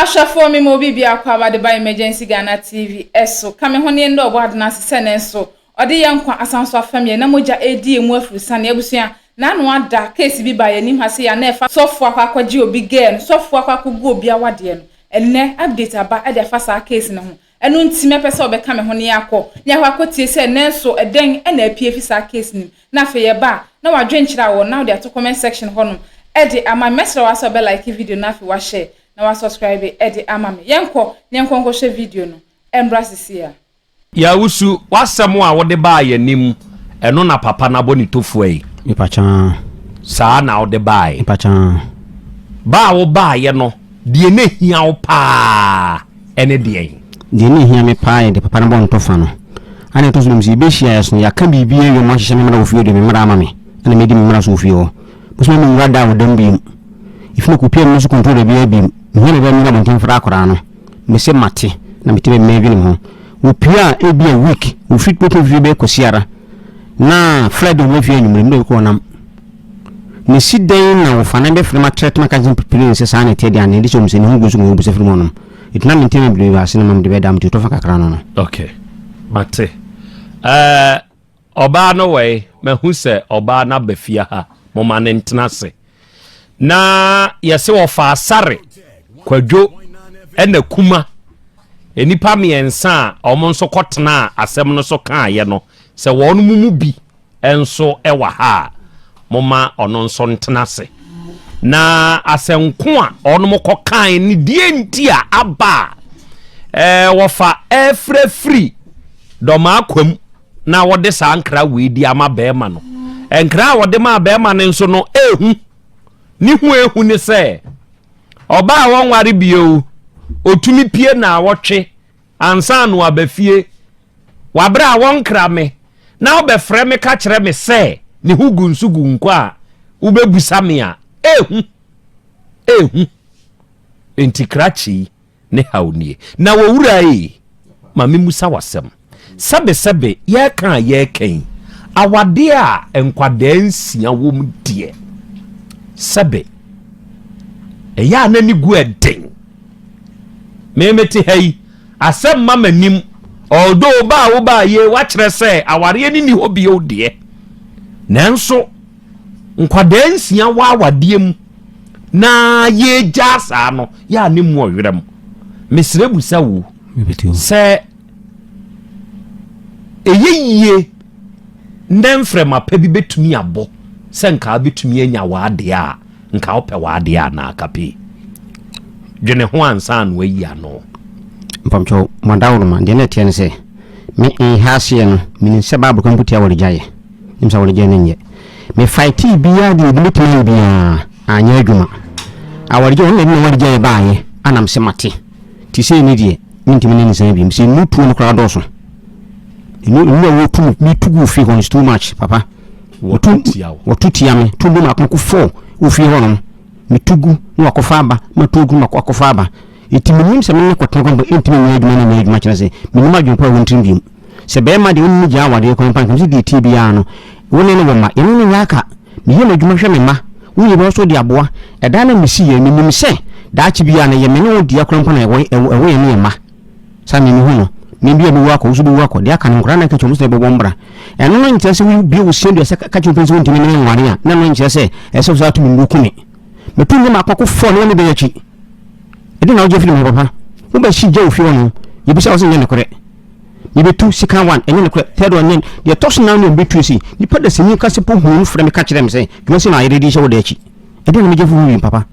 Ahwɛfoɔ me ma obi biako aba de ba Emergency Ghana TV so. Ka me ho ne yɛn dɛ ɔbɔ ade no ase sɛ nnɛ nso ɔde yɛn nkwa asan so afɛm yɛn na mogya redi yɛn mu afurusane. Abusua, n'ano ada, case bi baa yɛn anim ha sei a na ɛfa sɔfoɔ akɔ akɔgye obi girl no, sɔfoɔ akɔ akɔgu obi awadeɛ no. Ɛnnɛ update aba de afa saa case no ho. Ɛno nti mɛpɛ sɛ wobɛka me ho na yɛakɔ na yɛakɔ akɔtie sɛ nnɛ nso ɛdɛn na apue afi saa case no mu. Na afei yɛba a, na w'adwenkyerɛ a wɔ na wode ato comment section hɔnom de ama me. Mɛsrɛ wo ara sɛ wobɛ like video no na afei woahyɛ na woasubscribe de ama me. Yɛnkɔ na yɛnkɔ nkɔhwɛ video no mmra seesei ara. Yawusu, w'asɛm a wode baa yɛn anim, ɛno na papa no abɔ ne tofua yi. Mepakyaa. Saa na wode baae. Mepakyaa. Ba a wobaeɛ no, deɛ na ehia wo paa ne deɛn? Deɛ na ehia me paa yɛ deɛ papa no bɔ ntɔfa no. Ana ɛtɔ so mmienu sɛ yɛbɛhyiaeɛ so no, yɛaka biribi awie, wɔahyehyɛ me mmara wɔ fie hɔ deɛ, me mmara ama me, ɛna medi me mmara so wɔ fie hɔ. Bosome menwura da wɔ dam bio. Efi no kɔpia me so controller biara bio. Mehia baabi a menyina abɔnten mfrɛ akwadaa no. Mese mate na mete baabi madwene me ho. Wɔpue a ebia week, wɔfiri bɛtumi firi bɛyɛ Kwasiara na Friday wɔn afie anwummere mu baabi kɔ wɔnam. Na si dɛn na wɔfa na bɛfrɛ ma trɛt ma ka kyerɛ pipire sɛ saa na ɛteɛ deɛ anaa ɛde sɛ wɔn sɛ ne ho gu so wɔn bisa firi mu ɔnom. Ɛti na mente me bere ase na ma mede bɛda mte tɔfa kakra no no. Okay, mate. Uh, Ɔbaa no wɔ he? Mahu sɛ ɔbaa no aba fie ha, momma no ntena ase. Na yɛse wɔfaa Sare, Kwadwo ɛna Kuma, nnipa mmiɛnsa a wɔn nso kɔtenaa asɛm no so kaeɛ no, sɛ wɔn mu bi nso wɔ ha a, momma ɔno nso ntena ase. Na asɛnko a wɔn kɔkae ne deɛ nti a aba a ɛɛ wɔfa ɛrefirafiri dɔmaa kwam na wɔde saa nkra wei di ama bɛrima no. Nkra a wɔde maa bɛrima no nso no ehu. Ne hu ehu ne sɛ ɔbaa a wɔnware bio, otumi pie naawɔtwe ansa na waba fie. Wabrɛ a wɔnkra me na wobɛfrɛ me ka kyerɛ me sɛ ne ho gu nso gu nkɔ a wobɛbusa me a ehu ehu. Enti krakye yi ne haw nie. Na owura ei, ma memmisa wo asɛm. Sɛbesɛbe yɛreka a yɛreka yi, awadeɛ a nkwadaa nsia wom deɛ, sɛbe ɛyɛ a na ne gu ɛden. Me mete ha yi, asɛm mma m'anim, although ba a wobaa yie woakyerɛ sɛ awareɛ no nni hɔ bio deɛ, nanso Nkwadaa nsia wɔ awadeɛ mu na yɛgyaa saa no yɛ a ne mu ɔwerɛm. Mesrɛ busa wo sɛ ɛyɛ yie nɛ mfrɛma pa bi bɛtumi abɔ sɛ nka wobɛtumi anya w'adeɛ a nka wopɛ w'adeɛ anaa kape dwene ho ansa na wayi ano. Mpamkyɛw madaworoma deɛ na ɛteɛ ne sɛ me nha aseɛ no menim sɛ Bible ka mpo tia awaregyaeɛ. Nim sɛ awaregyae no nyɛ. Me fightee biara deɛ obi bɛtumi ayɛ biara, anyɛ adwuma. Awaregyae, ɔno na ɛde n'awaregyaeɛ baeɛ, ana mese mate. Nti sei ne deɛ, mentumi ne no nsan biom. Sɛ nnuru tuo no koraa dɔɔso. Nnuru, nnuru a wɔtu me, metu gu fie hɔ no is too much, papa. Wɔtu tia wo. Wɔtu tia me. Tu nnuru mako mako four wɔ fie hɔ nom. Metu gu na wakɔfa aba, matu agu na wakɔfa aba. Enti menim sɛ me ne no kɔtena kwan mpo ɛntumi nyɛ adwuma ne nyɛ adwuma kyerɛ sɛ menim adwene pa a ɛwɔ ne tirim biom. Sɛ bɛrima deɛ wo ne no gyaa awadeɛ kwan mpo a nka mese deɛ ɛteɛ biara no wo ne no wɔ mma yɛne no nyɛ aka. Meyɛ m'adwuma hwɛ me mma, woyɛ bi nso wode aboa. Ɛdan no a mesiiɛ no menim sɛ daakye biara no ɛyɛ me ne wo dea koraa mpo na ɛwɔ ɛwɔ yɛne yɛn mma. Saa me mehu no. Me bi a mɛwu akɔ, wo nso bɛwu akɔ. Deɛ aka no nkwadaa no aka kyerɛ wɔn sɛ bɛbɔ mbra. Ɛno no nkyerɛ sɛ wobue wo sua dua sɛ ka kyerɛ wo panin sɛ wontumi ne me nware a, na ɛno nkyerɛ sɛ ɛsɛ sɛ wo saa tumi no woku me. Metu nnwom akɔko fɔ ne wɔ me bɛn akyi. Ɛdeɛn na wogye afiri me hɔ papa? Wobɛhye gya wɔ fie hɔ nom. Yɛbisa wo sɛ nyɛ nokorɛ. Mebɛtu second one, ɛnyɛ nokorɛ. Third one, nyɛ. Deɛ ɛtɔ so nan no mebɛtu sei. Nipa dasani ka sɛ po huu no frɛ me ka kyerɛ me sɛ, dwuma sei na ayere de hyɛ wo da akyi. Ɛdeɛn na megye afiri wo wiem papa?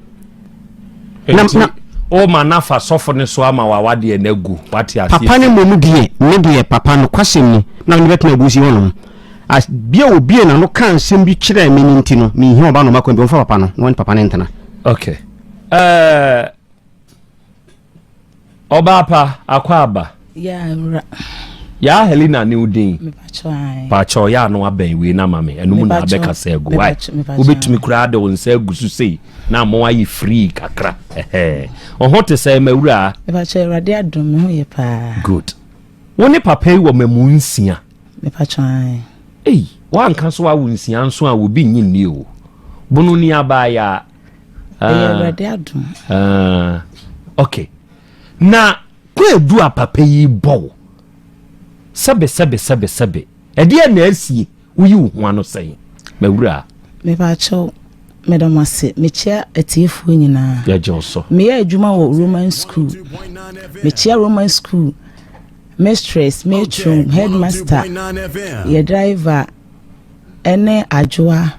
Na, na, woma no afa sɔfo no so ama wawadeɛ no agu. Wate aseɛ? Papa no mmom deɛ, me deɛ papa nokwasɛm ni, na mene bɛtena abusi hɔ nom. As bia obie n'ano kaa nsɛm bi kyerɛɛ me no nti no, menhia ɔba na ɔma kwan bi, ɔmfa papa no na ɔne papa no ntena. Okay. Eh, ɔbaa pa, akɔ aba. Yeah, wura. Yaa Helena ne wo din. Pakyɛ ɔyɛ ano abɛn wei na ma me. Ɛno mu na abɛkasa agu. Why? Wobɛtumi koraa de wo nsa agu so sei na ama woayɛ free kakra. Ɛhɛn. Wo ho te sɛ mawura? Mepakyɛ Awurade adom me ho yɛ paa. Good. Wo ne papa yi wɔ mamu nsia. Mepakyɛ ae. Ei, woanka so awo nsia nso a obi nnye nni o. Bono ni abaayaa. Ɛyɛ Awurade adom. Ah, okay. Na kwaadu a papa yi bɔ wo, sɛbe sɛbe sɛbe sɛbe, ɛdeɛn na asie? Woyi wo ho ano sɛn, m'awuraa? Mepaakyɛw, meda mo ase. Mekyia atiefoɔ nyinaa. Yɛgye wo so. Meyɛ adwuma wɔ Roman school. Mekyia Roman school mistress, matron, headmaster, yɛ driver, ɛne Adwoa.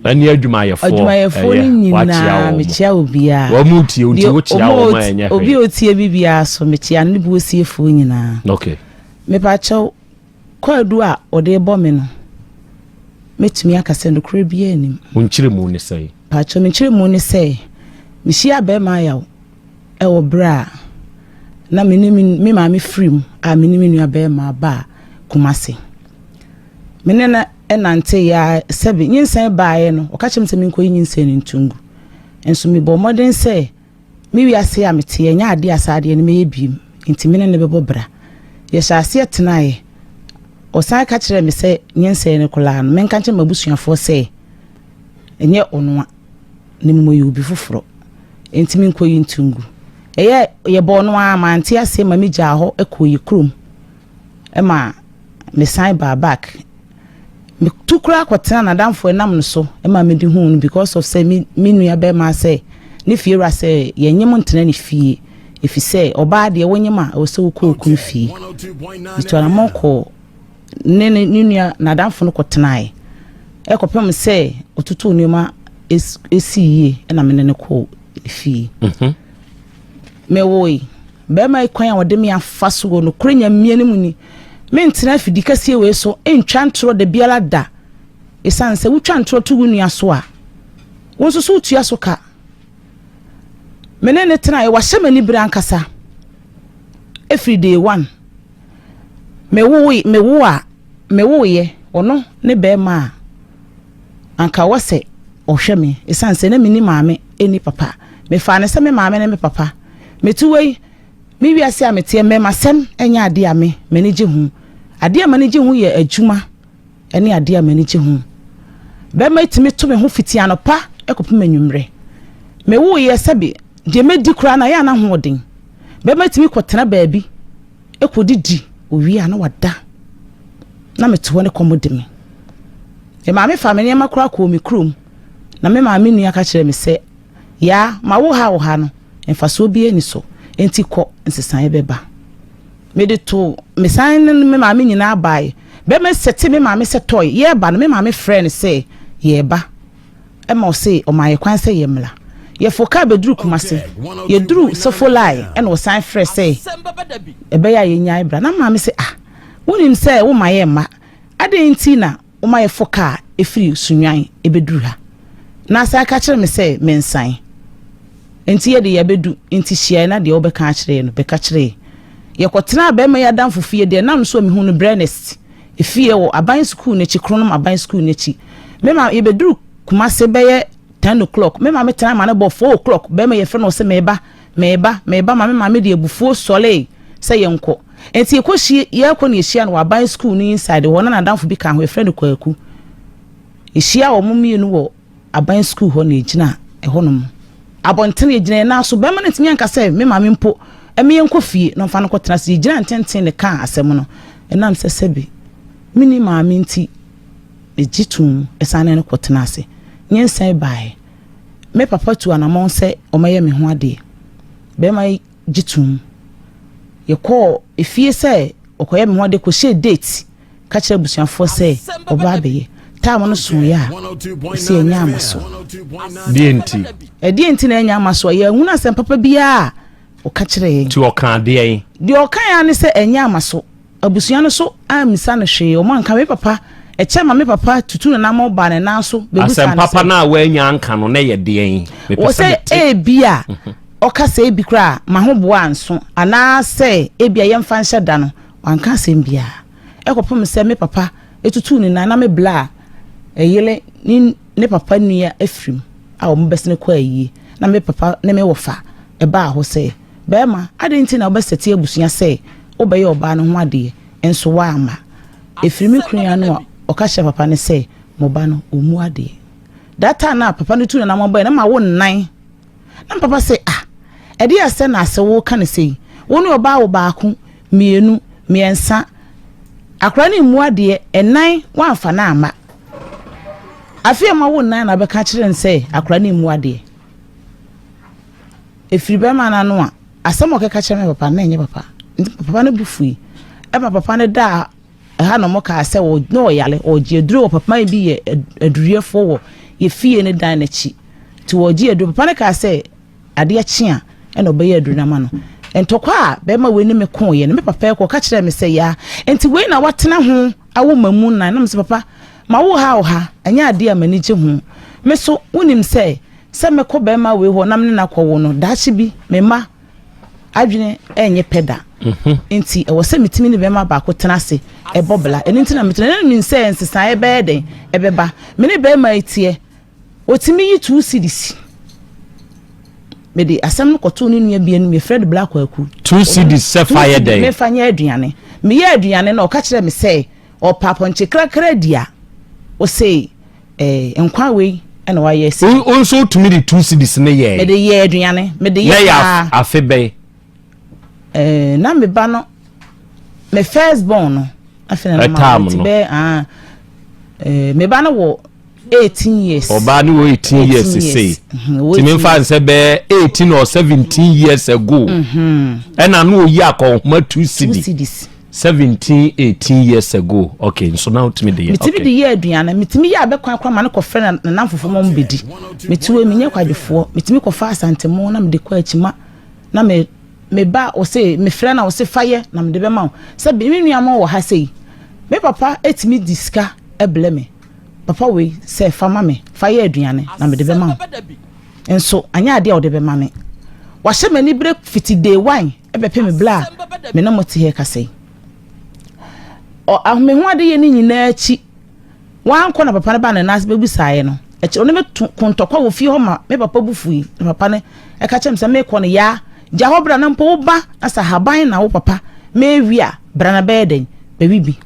Ɛne adwumayɛfoɔ. Adwumayɛfoɔ no nyinaa mekyia obiara. Wɔn mu tie nti wokyia wɔn a ɛnyɛ hwee. Obi a otie bi biara so mekyia ne buosiefoɔ nyinaa. Okay. Mepakyɛw kwaadu a ɔde bɔ me no mɛtumi aka sɛ nokorɛ biara nnim. Wo nkyerɛmu ne sɛn? Pakyɛw me nkyerɛmu ne sɛ mehyia bɛrima ayaw ɛwɔ berɛ a na me ne me maame firi mu a me ne me nua bɛrima baa Kumasi. Me ne no nanteeɛ ara, sɛbe nyinsɛn baeɛ no, ɔka kyerɛɛ me sɛ menkɔyi nyinsɛn no nto ngu. Nso mebɔɔ mmɔden sɛ me wiase a meteɛ ɛnyɛ adeɛ a saa adeɛ no mɛyɛ biem, nti me ne no bɛbɔ bra. Yɛhyɛɛ aseɛ tenaeɛ. Ɔsan ka kyerɛɛ me sɛ nyinsɛn no koraa no, menka nkyerɛ m'abusuafoɔ sɛ ɛnyɛ ɔno a, na mmom ɔyɛ obi foforɔ, nti menkɔyi nto ngu. Ɛyɛ yɛbɔɔ no ara, mante aseɛ ma megyaa hɔ kɔɔ yɛ kurom. ma mesan baa back. Metu koraa kɔtena n'adamfo ɛnam no so ma mede huu no because of sɛ me me nua bɛrima sɛ ne fie wura sɛ yɛnyem ntena ne fie efisɛ ɔbaa deɛ wonyem a ɛwɔ sɛ wokɔ okunu fie. Metu anamɔn kɔɔ ne ne ne nua n'adamfo no kɔtenaeɛ ɛkɔpem sɛ ɔtotoo nneɛma esii yie ɛna me ne no kɔɔ ne fie. Mewoe. Barima yi kwan a ɔde me afa so wɔ nokorɛ Nyamea no mu ni, Mentena afidi kɛseɛ wei so ntwa ntorɔ da biara da, ɛsiane sɛ wotwa ntorɔ to wo nua so a, wo nso so wotua so ka. Me ne no tenaeɛ, wahyɛ m'ani bere ankasa, ɛfiri day one. Mewoe, mewo a, mewoeɛ, ɔno ne barima a anka ɔwɔ sɛ ɔhwɛ me, ɛsiane sɛ na menni maame, ɛnni papa. Mefaa no sɛ me maame ne me papa. Mete wei, me wiase a meteɛ, mmarimasɛm nyɛ adeɛ a me, m'ani gye ho. Adeɛ a m'ani gye ho yɛ adwuma ne adeɛ a m'ani gye ho. Bɛrima yi tumi to me ho fiti anɔpa kɔpem anwummerɛ. Mewoeɛ sɛbe deɛ mɛdi koraa no ayɛ a na ahoɔden. Bɛrima yi tumi kɔtena baabi kɔdidi, owie a na wada. Na mete hɔ ne kɔm de me. Me maame faa me nneɛma koraa kɔɔ me kurom. Na me maame nua ka kyerɛɛ me sɛ, Yaa, ma wo ha wo ha no, mfasoɔ biara nni so, enti kɔ, nsesaeɛ bɛba. Mede too, mesan ne me maame nyinaa baeɛ. Bɛrima sɛte me maame sɛ tɔe, yɛreba no, me maame frɛɛ no sɛ yɛreba, ɛma ɔse ɔmaa yɛ kwan sɛ yɛmmra. Yɛfoo kaa bɛduruu Kumase, yɛduruu Sofolai ɛna ɔsan frɛɛ sɛ ɛbɛyɛ a yɛnnyae bra. Na maame se, ah, wonim sɛ womma yɛmma, adɛn nti na Woma yɛfo kaa firi Sunyani bɛduru ha na asan ka kyerɛ me sɛ mensan. Enti yɛde yɛabɛdu, enti hyia yɛn na deɛ wobɛka akyerɛ yɛn no, bɛka kyerɛ yɛn. Yɛkɔtenaa barima yi adamfo fie, deɛ ɛnam so a mehuu no Brɛnest fie wɔ aban sukuu no akyi, Kronom aban sukuu no akyi. Me ma yɛbɛduru Kumase bɛyɛ ten o'clock, me maame tenae ma no bɔɔ four o'clock, barima yi yɛfrɛ no ɔse meba. Mereba, mereba ma me maame de abufuo sɔree sɛ yɛnkɔ. Enti yɛkɔhyia, yɛrekɔ na yɛhyia no wɔ aban sukuu no inside hɔ na n'adamfo bi ka ho, yɛfrɛ no Kwaku. Yɛhyia wɔn mmienu wɔ aban sukuu hɔ na yɛgyina ɛhɔnom. Abɔntene yɛgyina yɛn nan so, barima no ntumi anka sɛ me maame mpo ɛme yɛnkɔ fie na ɔmfa no nkɔtena ase. Yɛgyina ntenten na ɛkaa asɛm no. Ɛnam sɛ sɛbe menni maame nti, megye toom sane ne no kɔtena ase. Nyinsɛn baeɛ. Me papa tuu anamɔn sɛ ɔmmɛyɛ me ho adeɛ. Barima yi gye toom. Yɛkɔɔ efie sɛ ɔkɔyɛ me ho adeɛ kɔhyɛɛ date ka kyerɛɛ abusuafoɔ sɛ ɔba abɛyɛ. Time no soeɛ a, ɔsi ɛnyɛ ama so. Deɛ nti? Ɛdeɛ nti na ɛnyɛ ama so a, yɛanhunu asɛm papa biara a ɔka kyerɛɛ yɛn. Nti ɔkaa deɛn? Deɛ ɔkaeɛ ara ne sɛ ɛnyɛ ama so. Abusua no so ammisa no hwee, wɔn anka. Me papa, ɛkyɛ ma me papa tutu ne nan ma ɔbaa ne nan so bɛbisaa Asɛm no papa sɛ. no a wannya anka no, na ɛyɛ deɛn? Mepɛ Wɔ sɛ sɛ mete. ebia ɔka sɛ ebi koraa a m'ahoboa anso, anaasɛ ebia yɛmfa nhyɛ da no, wanka asɛm biara. Ɛkɔpem sɛ me papa tutuu ne nan na me bla a ɛyere ne ne papa nua afirim a wɔbɛsene kɔ ayie, na me papa ne me wɔfa baa hɔ sɛ. Barima, adɛn nti na wobɛsɛte abusua sɛ wobɛyɛ ɔbaa no ho adeɛ, nso woamma? Ɛfiri me kunu ano a ɔka kyerɛɛ papa no sɛ, Mo ba no, ɔmmu adeɛ. That time no a papa no tuu n'anammɔn baeɛ no, na mawo nnan. Na me papa se, Ah, Ɛdeɛ asɛ na asɛ woka no sei? Wo ne ɔbaa wo baako, mmienu, mmiɛnsa. Akwadaa no mmu adeɛ, ɛnan woamfa no amma. Afei a moawo nnan na wobɛka akyerɛ no sɛ akwadaa no mmu adeɛ. Ɛfiri bɛrima no ano a, asɛm a ɔkɛka kyerɛ me papa no na ɛnyɛ papa. Nti papa no bo fui. Ɛma papa no daa ɛha na wɔkaa sɛ na ɔyare, ɔregye aduro wɔ papa bi yɛ aduruyɛfoɔ wɔ yɛ fie ne dan n'akyi. Nti wɔregye aduro. Papa no kaa sɛ adeɛ kye a ɛna ɔbɛyɛ aduro no ama no. Ntɔkwa a bɛrima wei ne me koeɛ no, me papa kɔ ɔka kyerɛɛ me sɛ yaa, nti wei na watena ho awo ma mu nan. Na me sɛ papa, ma wo ha wo ha, ɛnyɛ adeɛ a m'ani gye ho. Me so, wonim sɛ sɛ mɛkɔ bɛrima wei hɔ na me ne no akɔwo no, daakye bi me mma adwene ɛnyɛ pɛ da. Mhm. Nti ɛwɔ sɛ metumi ne bɛrima baako tena ase ɛbɔ bla. Ɛno nti na metena. Na menim sɛ nsesaeɛ bɛyɛ dɛn ɛbɛba. Me ne bɛrima yi teɛ, ɔtumi yi two cedis. Mede asɛm no kɔtoo ne nua bi anim, yɛfrɛ no Bla Kwaku. Two cedis sɛ fa yɛ dɛn? Mefa nyɛ aduane. Meyɛ aduane no, ɔka kyerɛɛ me sɛ ɔpɛ apɔnkye krakra di a, ɔse eh, nkwa wei ɛna wayɛ si. Wo nso wotumi de two cedis no yɛɛ? Mede yɛɛ aduane, mede yɛ paa. Afe bɛn? Eh, na me ba no, me first born no, afei na ma ti bɛɛ ah, eh, me ba no wɔ 18 years. Ɔbaa no wɔ 18 years sesei. Tìmí nfa nsɛ bɛɛ 18 or 17 years ago. Ɛna no oyi akɔnhoma two cedi. 17 18 years ago okay nso na wotumi de yɛ okay. Metumi de yɛ aduane metumi yɛ abɛkwan akora ma no kɔfrɛ na nanam fufuo ma bɛdi mete wɔ menyɛ kwadwofoɔ metumi kɔfa asantemo na mede kɔ akyima na me me ba ɔse mefrɛ na ɔse fa yɛ na mede bɛma wo sɛ me nua mo wɔ ha sei me papa etumi di sika ɛblɛ me papa wei sɛ fa ma me fa yɛ aduane na mede bɛma wo nso anyɛ adeɛ a ɔde bɛma me wahyɛ m'ani bere fiti day one ɛbɛpem berɛ a me ne mo te ha rekasa yi. Ɔ me ho adeyɛ no nyinaa akyi, wankɔ na papa no baa ne nan ase bɛbisaeɛ no, akyire ɔne me to ko ntɔkwa wɔ fie hɔ ma me papa bu fui. Na papa no ɛka kyerɛ me sɛ mekɔ no yaa, gya hɔ bra na mpo wo ba na sɛ ahaban na wo papa mewi a, bra na bɛyɛ dɛn bɛwi bi.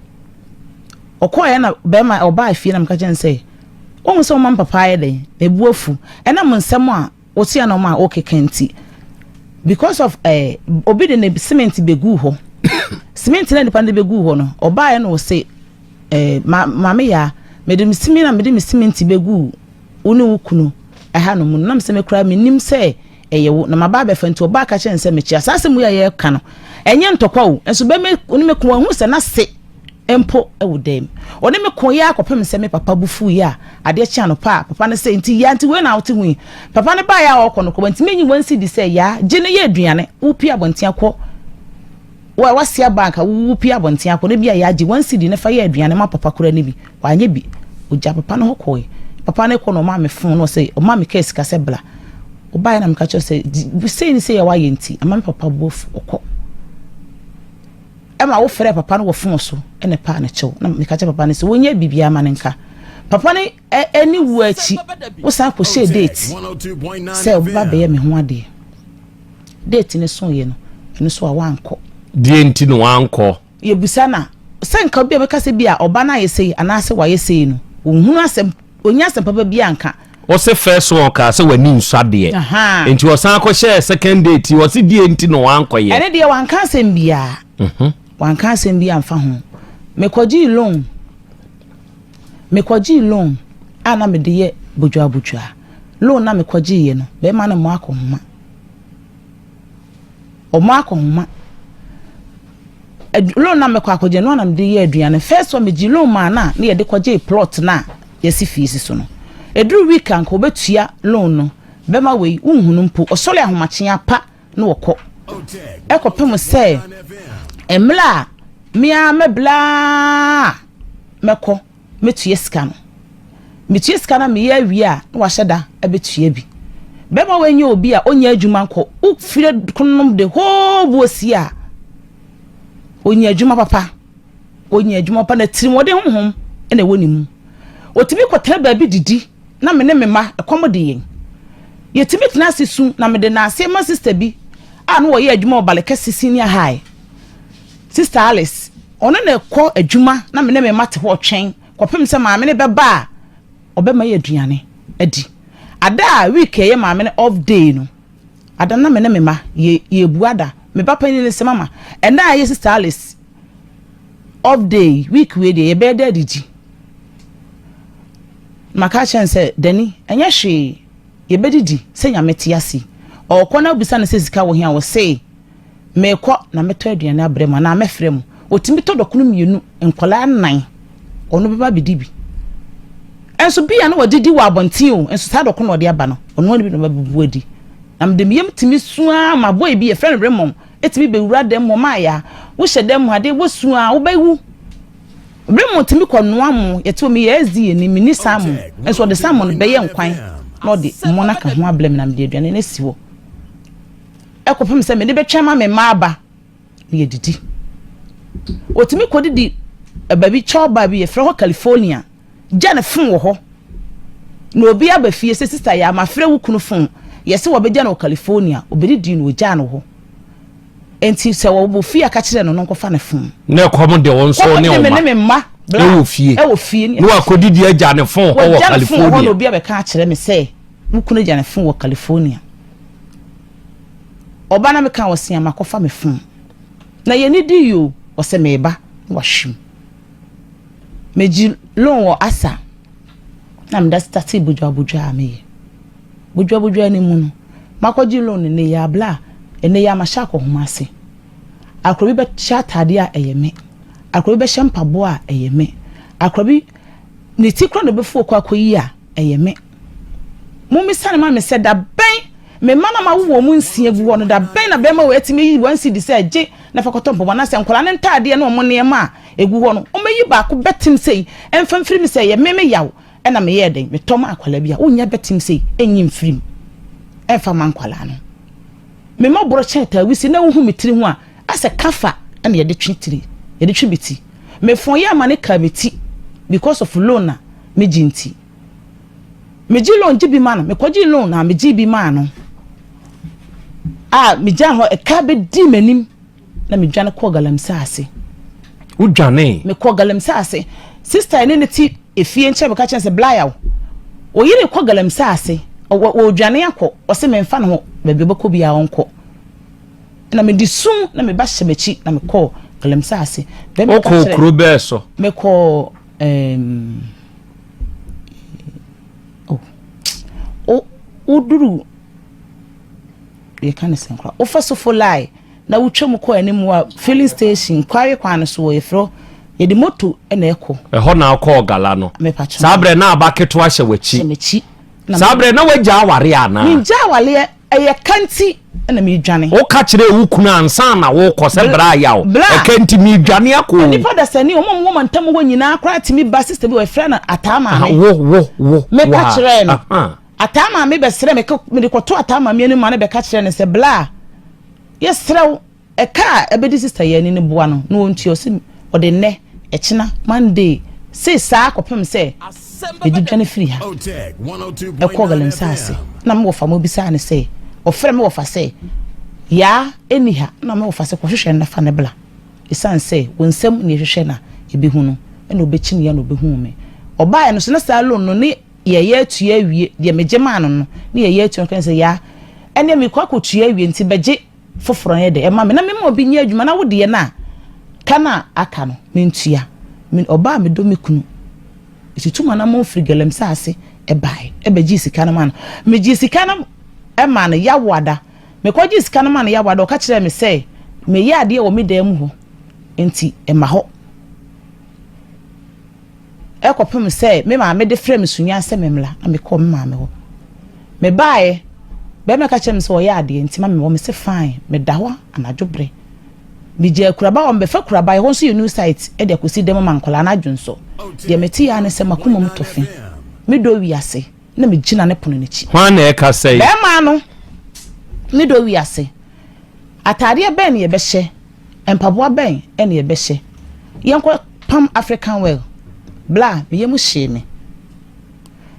Ɔkɔeɛ na bɛrima ɔbaa fie na meka kyerɛ no sɛ, wohu sɛ woma me papa ayɛ dɛn, mebu afu ɛnam nsɛm a Wotua nɔɔma a wokeka nti because of eh, obi de ne cement beguu hɔ cement na nipa no de beguu hɔ no ɔbaeɛ na ɔse eh, ma maame yaa mede me simi na mede me cement beguu wo ne wo kunu ɛha no mu no nam sɛ me koraa menim sɛ ɛyɛ wo na maba abɛfa nti ɔbaa ka kyerɛ no sɛ mekyia saa asɛm yi a yɛreka no ɛnyɛ ntɔkwa o nso bɛmɛ ne me ko ahu sɛ n'ase mpo wɔ dan mu. Ɔne me koeɛ ara kɔpem sɛ me papa bo fuiɛ a adeɛ kye anɔpa a papa no sɛ nti Yaa nti wei na wote ho yi? Papa no baeɛ a ɔrekɔ no kɔ wantumi anyi one cedi sɛ Yaa gye no yɛ aduane wopue abɔnten akɔ wa wase aba anka wopue abɔnten akɔ no bi a Yaa gye one cedi no fa yɛ aduane ma papa koraa no bi wanyɛ bi ɔgya papa no hɔ kɔe papa no kɔ na ɔmaa me fon na ɔsɛ ɔmaa me kaa sika sɛ bla ɔbaeɛ na meka kyerɛ sɛ sei ne sei a wayɛ nti ama me papa bo afu ɔkɔ. Ɛma wofrɛɛ papa no wɔ fon so na ɛpaa no kyɛw. Na meka kyerɛɛ papa no sɛ wɔnyɛ biribiara ma no nka. Papa no ani wu akyi, wosan kɔhyɛɛ date sɛ wobɛba abɛyɛ me ho adeɛ. Date no soeɛ no, ɛno nso a wankɔ. Deɛ nti na wankɔ? Yɛbisa no a, sɛ nka obi a bɛka sɛ bi a ɔba no ayɛ sei anaasɛ wayɛ sei no, ɔnhunu asɛm, ɔnnya asɛm papa biara nka. Ɔse first one ɔkaa sɛ w'ani nsɔ adeɛ nti ɔsan kɔ hyɛɛ second date yi ɔse deɛ nti na wankɔ yɛ. Ɛne deɛ wanka asɛm biaa wanka asɛm biaa nfa ho mekɔgyee loan mekɔgyee loan a na mede yɛ bodwaa bodwaa loan na mekɔgyee yɛ no bɛrima no mmɔ akɔnhoma. Ɔmo akɔnhoma. Loan na mekɔ akɔgye no na mede yɛ aduane. First one megye loan maa no a na yɛde kɔgye plot no a yɛsi fie si so no. Ɛduru week a nka ɔbɛtua loan no. Bɛma wei wonhunu mpo. Ɔsɔre ahomakye apa na ɔkɔ. Ɛkɔpem sɛ mmerɛ a me ara mɛbla mɛkɔ. mɛtua sika no. Metua sika no a meyɛ awie a na wahyɛ da abɛtua bi. Bɛrima wei nyɛ obi a ɔnyɛ adwuma nkɔ wofiri konom the whole boasie a ɔnya adwuma papa ɔnya adwuma papa na tirimɔden honhom na ɛwɔ ne mu. Ɔtumi kɔtena baabi didi na me ne me mma ɛkɔm de yɛn. Yɛtumi tena ase su na mede naaseɛ ma sista bi a na ɔyɛ adwuma wɔ Balekɛse senior high. Sista Alice, ɔno na ɛkɔ adwuma na me ne me mma te hɔ retwɛn kɔpem sɛ maame no bɛba a ɔbɛma yɛ aduane adi. Ada a week a ɛyɛ maame no off day no, Ada na me ne me mma yɛ yɛrebu ada. Me ba panin no se, Mama, ɛnnɛ a ɛyɛ Sister Alice off day yi, week wei deɛ, yɛbɛyɛ dɛ adidi. Maka akyerɛ no sɛ, Dani, ɛnyɛ hwee, yɛbɛdidi sɛ Nyame te ase yi. Ɔrekɔ na wobisa no sɛ sika wɔ he a, ɔse, Merekɔ na mɛtɔ aduane abrɛ mo anaa mɛfrɛ mo. Ɔtumi tɔ dɔkono mmienu, nkwadaa nnan, ɔno bɛba abɛdi bi. Nso bi a na wɔde di wɔ abɔnten o, nso saa dɔkono na ɔde aba no, ɔno ara bi na ɔbɛbubu adi. Na mede me yam tumi su ara ma boy bi yɛfrɛ no Raymond tumi bɛwura dan mu hɔ, maaya, wohyɛ dan mu ha de wosu ara wobɛwu. Raymond tumi kɔ noa mo, yɛte hɔ meyɛ SDA ni, menni salmon, nso ɔde salmon bɛyɛ nkwan na ɔde mo no aka ho abrɛ me na mede aduane no asi hɔ. Kɔpem sɛ mede bɛtwɛn ma me mma aba na yɛdidi. Wɔtumi kɔdidi baabi kyɛw baa bi yɛfrɛ hɔ California. Gya ne fon wɔ hɔ. Na obi aba fie sɛ sista yɛ mafrɛ wo kunu fon. Yɛse wɔbɛgya no wɔ California. Ɔbɛdidi na ɔgyaa no hɔ. Enti sɛ wɔwɔ fie a ka kyerɛ no no nkɔfa ne fon. Na ɛkɔm de wo nso ne wo mma. Ne me mma. Ɛwɔ fie. Ɛwɔ fie. Na wakɔdidi agya ne fon hɔ wɔ California. Wɔgya ne fon wɔ hɔ na obi abɛka akyerɛ me sɛ wo kunu agya ne fon wɔ California. Ɔba na meka ɔse a makɔfa me phone na yɛni dii o ɔse meba na wahwim megye loan wɔ asa na meda starte bodwa bodwa a meyɛ bodwa bodwa no mu no makɔgye loan no ne yɛ abla a ɛnɛ yɛ amahyɛ akɔhoma ase akora bi bɛhyɛ ataadeɛ a ɛyɛ me akora bi bɛhyɛ mpaboa a ɛyɛ me akora bi ne ti kora na ɔbɛfu ɔkɔ akɔyi a ɛyɛ me. Mommisa no ma me sɛ, da bɛn, me mma no a mawo wɔn mu nsia gu hɔ no, da bɛn na bɛrima wei atumi ayi one cedi sɛ gye na fa kɔtɔ mpaboa, anaasɛ nkwadaa no ntaadeɛ ne wɔn nneɛma a ɛgu hɔ no, wɔmmɛyi baako bɛtem sei mfa mfiri mu sɛ ɛyɛ me me yaw na meyɛɛ dɛn, metɔ maa akwadaa bi a, wonnya bɛtem sei nyi mfiri mu mfa mma nkwadaa no. Me mmɔborɔ kyɛn taawisi na wohu me tiri ho a, asɛ kafa na yɛde twe tiri, yɛde twe me ti. Mefɔn yɛ ama ne kaa me ti because of loan a megye nti. Megye loan gye bi ma no, mekɔgyee loan na megyee bi maa no a megyaa hɔ ɛka bɛdii m'anim na medwane kɔɔ galamsey ase. Wodwanee? Mekɔɔ galamsey ase. Sista ne ne te efie nkyɛn bɛka kyerɛ sɛ Blayaw, oyere kɔ galamsey ase, ɔredwane akɔ, ɔse memfa ne ho baabi ɔbɛkɔ biara ɔnkɔ. Na mede sum na me ba hyɛ m'akyi na mekɔɔ galamsey ase. Wokɔɔ kuro bɛɛ so? Mekɔɔ um, oh, wo woduru yɛka ne sɛn koraa wofa sofo line na wotwa mu kɔ anim a filling station kware kwan no so wɔ yɛfrɛ yɛde moto na ɛkɔ. Ɛhɔ na akɔɔ gala no. Saa berɛ na aba ketewa hyɛ w'akyi. Hyɛ m'akyi. Saa berɛ na wagya awareɛ anaa? Mengya awareɛ. Ɛyɛ ka nti na meredwane. Woka kyerɛɛ wo kunu ansa na worekɔ sɛ bra yaw, ɛka nti meredwane akɔ o. Nnipa dasani, wɔn a wɔwɔ mantam hɔ nyinaa koraa tumi ba sister bi wɔ yɛfrɛ no Ataa Maame. Wo, wo, wo, Meka kyerɛɛ no. Ataa Maame bɛsrɛ me, mede kɔto Ataa Maame anim ma no bɛka kyerɛɛ no sɛ bla, yɛsrɛ wo. Ɛka a ɛbɛdi sista yi ani no boa no na ɔntua, ɔse ɔde nnɛ, ɛkyena, Monday, sei saa kɔpem sɛ mede dwane firi ha ɛkɔɔ Galamsey ase na me wɔfa mobisaa no sɛ, ɔfrɛ me wɔfa sɛ Yaa ɛnni ha na me wɔfa sɛ kɔhwehwɛ no na fa no bla ɛsiane sɛ wo nsam na yɛhwehwɛ na yɛbɛhu no ɛna ɔbɛkyiniiɛ na ɔbɛhuu me ɔbaeɛ no so na saa loan no ne yɛyɛ atua awie deɛ megye maa no no ne yɛyɛ atua no sɛ Yaa ɛneɛ mekɔ akɔtua awie nti bɛgye foforɔ no yɛ dɛ ɛma me na mema obi nyɛ adwuma na wo deɛ no a ka no a aka no mentua. Me ɔbaa a medɔ me kunu tutu m'anammɔn firi galamsey ase baeɛ ɛbɛgyee sika no maa no. Megyee sika no maa no Yawoada. Mekɔgyee sika no maa no Yawoada ɔka kyerɛɛ me sɛ meyɛ adeɛ wɔ me dan mu hɔ nti ɛma hɔ. Ɛkɔpem sɛ me maame de frɛɛ me Sunyani sɛ memmra na mekɔɔ me maame hɔ. Mebaeɛ, bɛrima ka kyerɛɛ me sɛ ɔyɛ adeɛ nti ma me hɔ. Mese fine, meda hɔ anadwo berɛ. Megyaa akuraba hɔ, mebɛfa kuraba, ɛhɔ nso yɛ new site, de akɔsi dan mu ma nkwadaa no adwonsɔ. Deɛ meteeɛ ara ne sɛ m'akoma mu tɔ fi. Medɔ wiase na megyina ne pono no akyi. Hwan na ɛkasa yi? Bɛrima no, medɔ wiase. Ataadeɛ bɛn na yɛbɛhyɛ? Mpaboa bɛn na yɛbɛhyɛ? Yɛnkɔ pam African wear. Bla, me yam hyee me.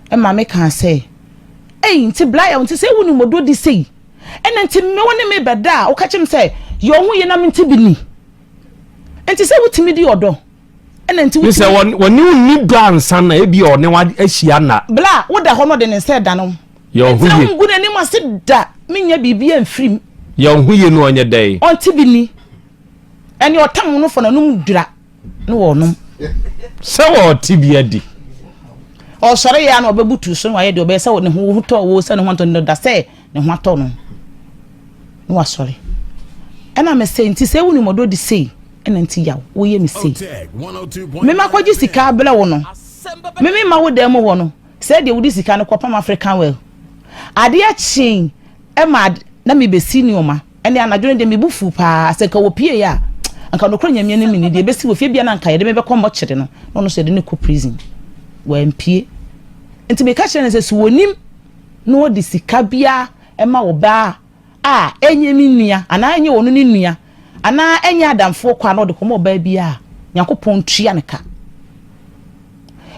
Ɛma me kaa sɛ, Ei, nti bla yɛ wo nti sɛ wonim ɔdɔ di sei. Ɛna nti me wo ne me bɛda a woka kyerɛ me sɛ yɛ wo ho yie na mente bi ni. Nti sɛ wotumi di ɔdɔ. Ɛna nti wotumi. Sɛ wɔne wo nni dɔ ansa na ebi a ɔne wo ahyia na. Bla, woda hɔ na ɔde ne nsa ɛdane wo. Yɛ wo ho Mentena yie. ho ngu n'anim ase da. Mennya biribiara mfiri mu. Yɛ wo ho yie na ɔnyɛ dɛn? Ɔnte bi nni. Ɛnneɛ ɔtam no fa n'anom dwira na wɔnom. Sɛ wɔte bi adi. Ɔsɔre yɛ a na ɔbɛbutu so na wayɛ deɛ ɔbɛyɛ sɛ ne ho tɔ wo sɛ ne ho antɔ no da sɛ ne ho atɔ no na wasɔre. Ɛna me sɛ nti sɛ wonim ɔdɔ di sei ɛna nti yaw woyɛ me sei. Me makɔgye sika abrɛ wo no me me ma wo dan mu hɔ no sɛ deɛ wode sika no kɔpam African well. Adeɛ kyee ɛma na mebɛsi nneɛma. Ɛnde anadwo no deɛ me bo fuu paa, sɛ nka wɔpieeɛ a, anka nokorɛ Nyame anim ni, deɛ ɛbɛsi wɔ fie biara na anka yɛde me bɛkɔ mɔkyere no, na ɔno nso yɛde no kɔ prison. Wampie. Nti meka kyerɛɛ no sɛ, sɛ wɔnim na ɔde sika biara ma ɔbaa a ɛnyɛ me nua, anaa ɛnyɛ ɔno ne nua, anaa ɛnyɛ adamfoɔ kwa na ɔde kɔma ɔbaa biara a, Nyankopɔn ntua no ka.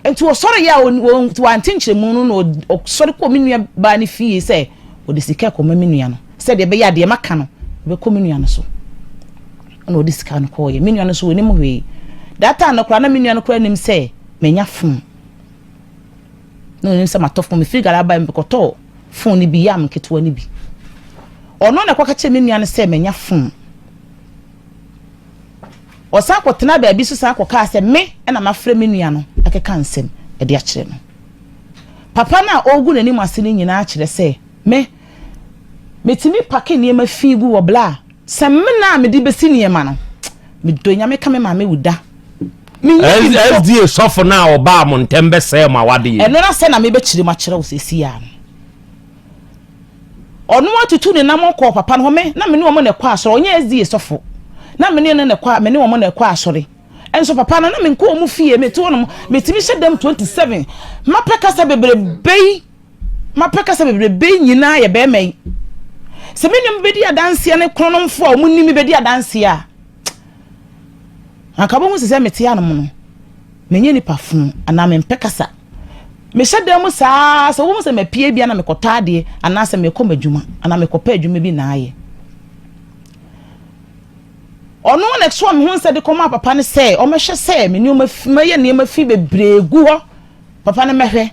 Nti ɔsɔreeɛ a wante nkyerɛmu no na ɔsɔre kɔɔ me nua baa no fie sɛ ɔde sika kɔma me nua no sɛdeɛ ɛbɛyɛ a deɛ maka no ɛbɛkɔ me nua no so. Ɛna ɔde sika no kɔɔeɛ. Me nua no nso ɔnim hwee. That time no koraa na me nua no koraa nim sɛ manya phone. Na ɔnim sɛ matɔ phone. Mefiri Ghana baeɛ mekɔtɔɔ phone no bi yam nketewa no bi. Ɔno na ɛkɔka kyerɛ me nua no sɛ manya phone. Ɔsan kɔtenaa baabi nso san kɔkaa sɛ me na mafrɛ me nua no akeka nsɛm de akyerɛ no. Papa no a ɔregu n'anim ase no nyinaa kyerɛ sɛ me metumi pake nneɛma fi gu wɔ bla a samina a mede bɛsi nneɛma no medɔ Nyame ka me maame wu da. SDA sɔfo no a ɔbaa mo ntɛm bɛsɛɛ mo awadeɛ. Ɛno na sɛ na mebɛkyerɛ mu akyerɛ wo seesei ara no. Ɔno atutu ne nam kɔɔ papa no hɔ. Me, na me ne wɔn na ɛkɔ asɔre. Ɔnyɛ SDA sɔfo. Na me ne no na ɛkɔ, me ne wɔn na ɛkɔ asɔre. Nso papa no, na menkɔ wɔn fie. Mete hɔnom, metumi hyɛ dɛm 27. Mapɛ kasa bebrebe yi, mapɛ kasa bebrebe yi nyinaa yɛ bɛrima yi. Sɛ me nuam bɛdi adanseɛ ne kronomfoɔ a wɔn nim me bɛdi adanseɛ a, anka wɔbɛhu sɛ sɛ mete anom no, menyɛ nipa fo anaa mempɛ kasa. Mehyɛ dan mu saa ara, sɛ wohu sɛ mapue bi a na mekɔtɔ adeɛ anaasɛ mekɔ m'adwuma anaa mekɔpɛ adwuma bi na ayɛ. Ɔno na ɛsoa me ho nsa de kɔmaa papa no sɛ ɔmmɛhwɛ sɛ me nneɛma fi mɛyɛ nneɛma fi bebree gu hɔ. Papa no mmɛhwɛ.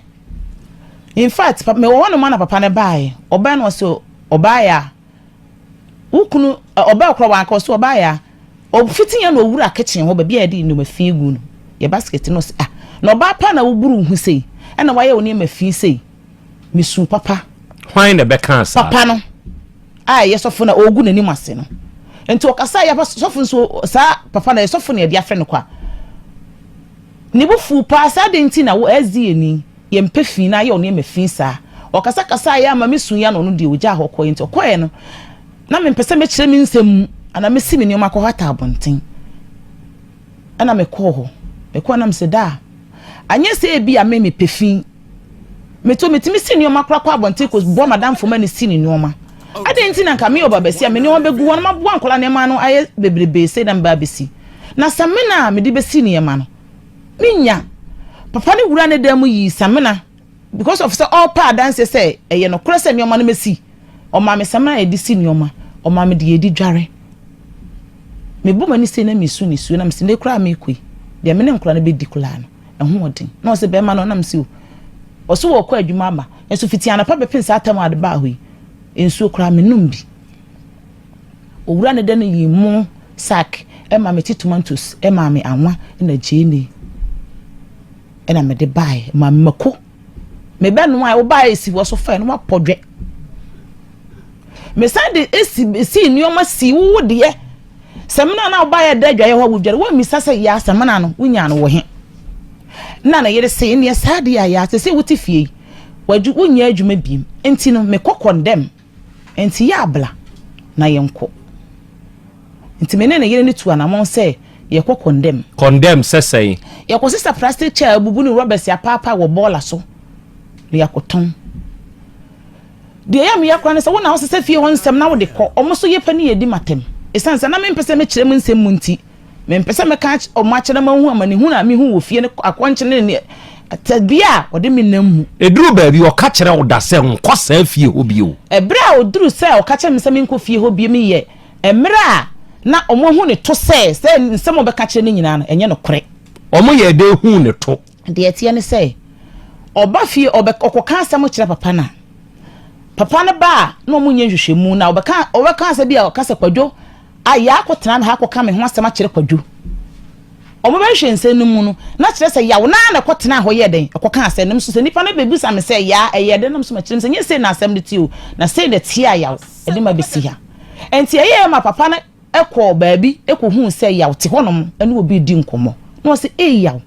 In fact, mewɔ hɔnom a na papa no baeɛ. Ɔbaeɛ na ɔsɛ ɔbaeɛ a Wo kunu ɔbaa koraa wanka ɔse ɔbaa ya ɔfiti yɛn na owura kitchen hɔ baabi a yɛde nneɛma fi gu no yɛ basket no ɔse ah na ɔbaa paa na woburu wo ho sei ɛna wayɛ wo nneɛma fi sei mesu papa. Hwan na ɛbɛkaa saa? Papa no a ɛyɛ sɔfo na ɔgu n'anim ase no nti ɔkasa yɛ sɔfo nso saa papa na ɛyɛ sɔfo na yɛde afrɛ no kwa ne bo fuu paa saa de nti na wo SDA ni Yɛmpɛ fi na ayɛ ɔno yɛ fi saa. Ɔkasa kasaeɛ ara ma me suiɛ na ɔno deɛ ɔgyaa hɔ kɔeɛ nti ɔkɔeɛ no na mempɛ sɛ mɛkyerɛ me nsɛm mu anaa mɛsi me nneɛma akɔhata abɔnten. Ɛna mekɔɔ hɔ. Mekɔɔ na mesɛ daa anyɛ sɛ ebi a me mepɛ fi. Meto metumi si nneɛma koraa kɔ abɔnten kɔ boa madamfo ma ne si ne nneɛma. Adɛn nti na nka meyɛ ɔbabasia me nneɛma bɛgu hɔ na maboa nkwadaa nneɛma ano ayɛ bebrebe sei na meba abɛsi. Na samina a mede bɛsi nneɛma no Menya. Papa no wuraa ne dan mu yii samina because of sɛ ɔrepɛ adanseɛ sɛ ɛyɛ nokorɛ sɛ nneɛma no mɛsi. Ɔmaa me samina a yɛde si nneɛma. Ɔmaa me deɛ yɛde dware. Mebɔ m'ani sei na mesu nisuo na mese nnɛ koraa merekɔ yi, deɛ me ne nkwadaa no bɛdi koraa no, ɛho ɔden. Na ɔse bɛrima no na mese o. Ɔse wɔrekɔ adwuma aba. Nso fiti anɔpa bɛpem saa tam a ade baa hɔ yi, nsuo koraa menom bi. Owura no de no yii mo sack ma me ti tomatoes maa me anwa na gyeene na mede baeɛ ma me mako mebɛnoa wobaeɛ esi hɔ so fɛ na wapɔ dwɛ mesan de esi esi nneɛma si wowo deɛ samina na wobaeɛ da adwaeɛ hɔ a wodware wommisa sɛ yɛ samina no wonya no wɔ he na ne yere se nneɛ saa deɛ a yɛ asɛ sɛ wote fie yi wonyɛ adwuma biem nti no mekɔ kɔndɛm Enti yɛ abla na yɛnkɔ. Nti me ne ne yere no tuu anamɔn sɛ yɛkɔ kɔndɛm. Kɔndɛm sɛ sɛn? Yɛkɔsesa plastic chair a abubu ne rɔbɛs apaapae wɔ bɔɔla so na yɛakɔtɔn. Deɛ ɛyɛ me ya koraa ne sɛ wo na wosesa fie hɔ nsɛm na wode kɔ. Wɔn nso yɛ pɛ ne yɛdi m'atɛm. Esiane sɛ na mempɛ sɛ mɛkyerɛ mu nsɛm mu nti, Mempɛ sɛ mɛka wɔn akyerɛ na mahu amanehunu a mihu wɔ fie ne akɔnkye ne ne tebea a wɔde me nam mu. Eduru baabi ɔka kyerɛ wo da sɛ nkɔ saa fie hɔ bio. Bere a oduru sɛ ɔka kyerɛ me sɛ menkɔ fie hɔ bio yɛ mmere a na wɔahu ne to sɛ sɛ nsɛm a ɔbɛka kyerɛ no nyinaa no, ɛnyɛ nokorɛ. Wɔyɛɛ dɛn huu ne to? Deɛ ɛteɛ ne sɛ, ɔba fie, ɔbɛ, ɔkɔka asɛm kyerɛ papa no a. Papa no ba a, na wɔn nyɛ nhwehwɛmu na ɔbɛka ɔbɛka asɛ bi a ɔka sɛ Kwadwo ayɛ akɔtena ha akɔka me ho asɛm akyerɛ Kwadwo. Wɔn bɛhwehwɛ nsɛm no mu no, na kyerɛ sɛ yaw naa na ɛkɔtena hɔ yɛ dɛn ɛkɔka asɛm no nso sɛ nipa no bɛbisa me sɛ yaa ɛyɛ dɛn nam so makyerɛ mu sɛ nyɛ sei na asɛm no te o na sei na ɛte a yaw ɛde ma bɛsi ha. Nti ɛyɛ ma papa no kɔɔ baabi kɔhuu sɛ Yaw te hɔnom ne obi redi nkɔmmɔ. Na ɔse, Ei Yaw,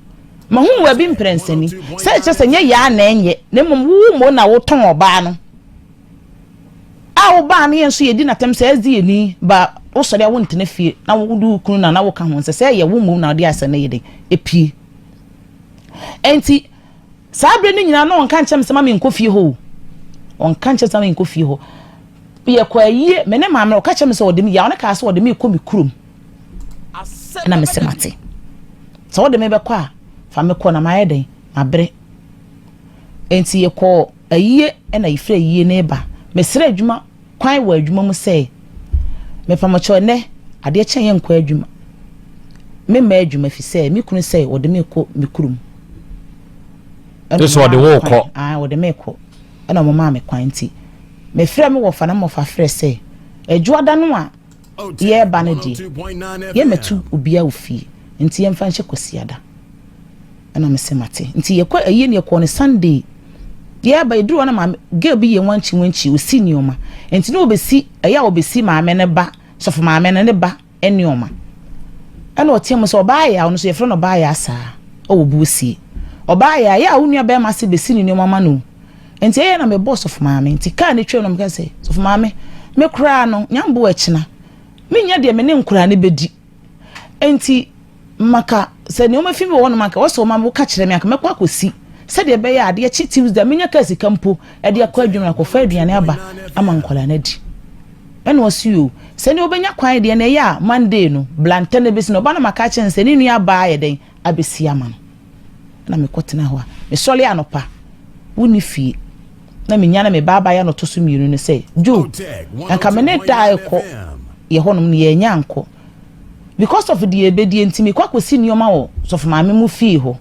mahu wo baabi mprɛnsa ni. Sɛ ɛkyerɛ sɛ nyɛ Yaa na ɛnyɛ, na mmom wo mmom na wotɔn ɔbaa no. A wobaa no yɛn nso yɛdi n'atɛm sɛ SDA ni ba wosɔre a wontena fie na wode wo kunu na na woka ho nsɛ sɛ ɛyɛ wo mmom na wode asɛm no yɛ dɛn epie. Enti Saa berɛ no nyinaa na ɔnka nkyerɛ me sɛ ma menkɔ fie hɔ o. Ɔnka nkyerɛ sɛ ma menkɔ fie hɔ. Yɛkɔ ayie, me ne maame ɔka kyerɛ me sɛ ɔde me, yaw no kaa sɛ ɔde me rekɔ me kurom. Ɛna me sɛ mate. Sɛ wode me bɛkɔ a, fa me kɔ na mayɛ dɛn? Mabrɛ. Enti yɛkɔɔ ayie ɛna yɛfiri ayie no reba. Mesrɛ adwuma kwan wɔ adwuma mu sɛ, Mepamokyɛw ɛnnɛ adeɛ kye a yɛnkɔ adwuma. Memma adwuma fi sɛ me kunu sɛ wɔde me kɔ me kurom. Ɛna sɛ ɔde wo kɔ. Ah, wɔde me kɔ. Ɛna wɔn maa me kwan nti. Mefrɛ me wɔfa na wɔfa frɛ sɛ, Adwoada no a yɛreba no deɛ, yɛmmɛto obiara wɔ fie nti yɛmfa nhyɛ Kwasiada. Ɛna me se mate. Nti yɛkɔ ayie no yɛkɔɔ no Sunday. Yɛba yɛduru hɔ na maame girl bi yɛ wankyi wankyi osi nneɛma. Nti na obesi ɛyɛ a obesi maame ne ba sɔfo maame no ne ba nneɛma. Ɛna ɔteɛ mu sɛ ɔbaa yɛ a ɔno nso yɛfrɛ no ɔbaa yɛ asaa ɔwɔ buosie. Ɔbaa yɛ a yɛ a wo nua bɛrima se besi ne nneɛma ma no. Nti ɛyɛ na mebɔɔ sɔfo maame. Nti kaa ne twam na meka sɛ sɔfo maame me koraa no nyambo ɛkyena menya deɛ me ne nkoraa no bɛdi. Enti maka sɛ nneɛma fi bi wɔ hɔnom anka wɔsɛ wɔma woka kyerɛ me anka mɛkɔ akɔsi sɛdeɛ ɛbɛyɛ a adeɛ kye Tuesday a menya kaa sika mpo de akɔ adwuma akɔfa aduane aba ama nkwadaa no adi. Ɛna ɔse o sɛ ne wobɛnya kwan deɛ na ɛyɛ a Monday no blantɛ no bɛsi no ɔba no maka akyerɛ no sɛ ne nua baa ayɛ dɛn abɛsi ama no. Na mekɔtena hɔ a mesɔre anɔpa wonni fie na menya na me ba abaayewa na ɔtɔ so mmienu no sɛ Joe anka me ne da rekɔ yɛ hɔnom no yɛanya ankɔ because of deɛ ɛbɛdie nti mekɔ akɔsi nneɛma wɔ sɔfo maame mu fie hɔ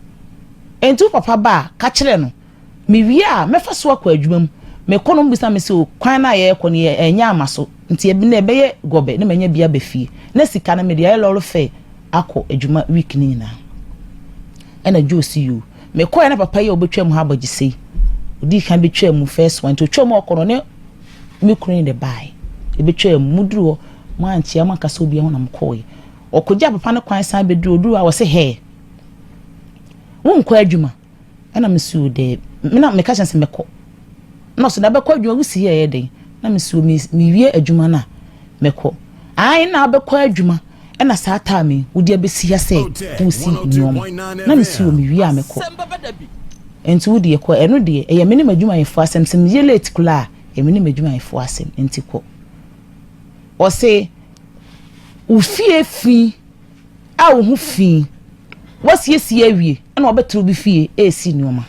nti wo papa ba a ka kyerɛ no mewie a mɛfa so akɔ adwuma mu mekɔ no mbisa me sɛ o kwan no a yɛrekɔ no yɛ ɛnyɛ ama so nti ebi na ɛbɛyɛ gɔbɛ na manya bi aba fie na sika no mede ayɛ lɔre fɛ akɔ adwuma week no nyinaa ɛna Joe si yoo Mekɔɛ na papa yi a ɔbɛtwa mu ha abɔgyesɛ yi, ɔdii kan bɛtwaa mu first one, nti ɔtwaa mu a ɔkɔ no ɔne me kunu ne de baeɛ. Ɛbɛtwaa mu, moduru hɔ, moankyea, moankasa obiara ho na mokɔɔeɛ. Ɔkɔgyaa papa no kwan san bɛduru, ɔduru hɔ a ɔse hɛɛ, wonkɔ adwuma? Ɛna mese o daabi, me na meka kyerɛ no sɛ mɛkɔ. Na ɔse na bɛkɔ adwuma, wosi yɛ ɛyɛ dɛn? Na mese o mewie adwuma no a mɛkɔ. Ae na wobɛkɔ adwuma. Ɛna saa time yi wode abɛsi ha sɛ woresi nnoɔma na mesi wɔ mewie a mɛkɔ nti wo deɛ kɔ ɛno deɛ ɛyɛ me ne m'adwumayɛfoɔ asɛm sɛ meyɛ late koraa a ɛyɛ me ne m'adwumayɛfoɔ asɛm nti kɔ ɔse wo fie fi a wo ho fi wasiesie awie ɛna ɔbɛtoro bi fie ɛresi nnoɔma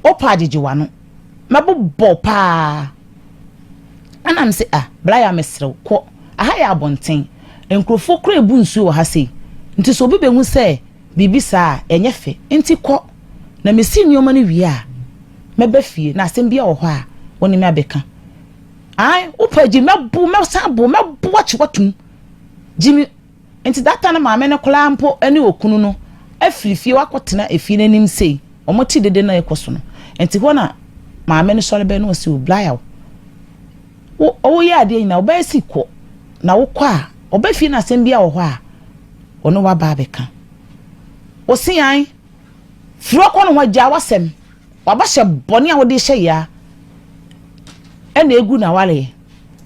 wopɛ agyegye w'ano mɛbobɔ paa Ɛna me se ah bra ya mesrɛ wo kɔ aha yɛ abɔnten nkurɔfoɔ koraa ebu nsuo wɔ ha sei nti sɛ obi bɛhu sɛ biribi saa a ɛnyɛ fɛ nti kɔ na mesi nneɛma no wie a mɛba fie na asɛm biara wɔ hɔ a wo ne me abɛka ae wopɛ gye mɛbo mɛsan bo mɛbo akye watum gye me Nti that time no maame no koraa mpo ne okunu no afiri fie wakɔtena efie no anim sei wɔn te dede na ɛkɔ so no nti hɔ na maame no sɔre bɛn no ɔsi o blaya wo woyɛ adeɛ nyinaa ɔbɛyɛ si kɔ na wokɔ a ɔbɛ fie na asɛm bi a wɔ hɔ a ɔno waba abɛka ɔsi an firi ɔkɔ no ho agya wasɛm waba hyɛ bɔne a wɔde hyɛ ya ɛna egu na wareɛ.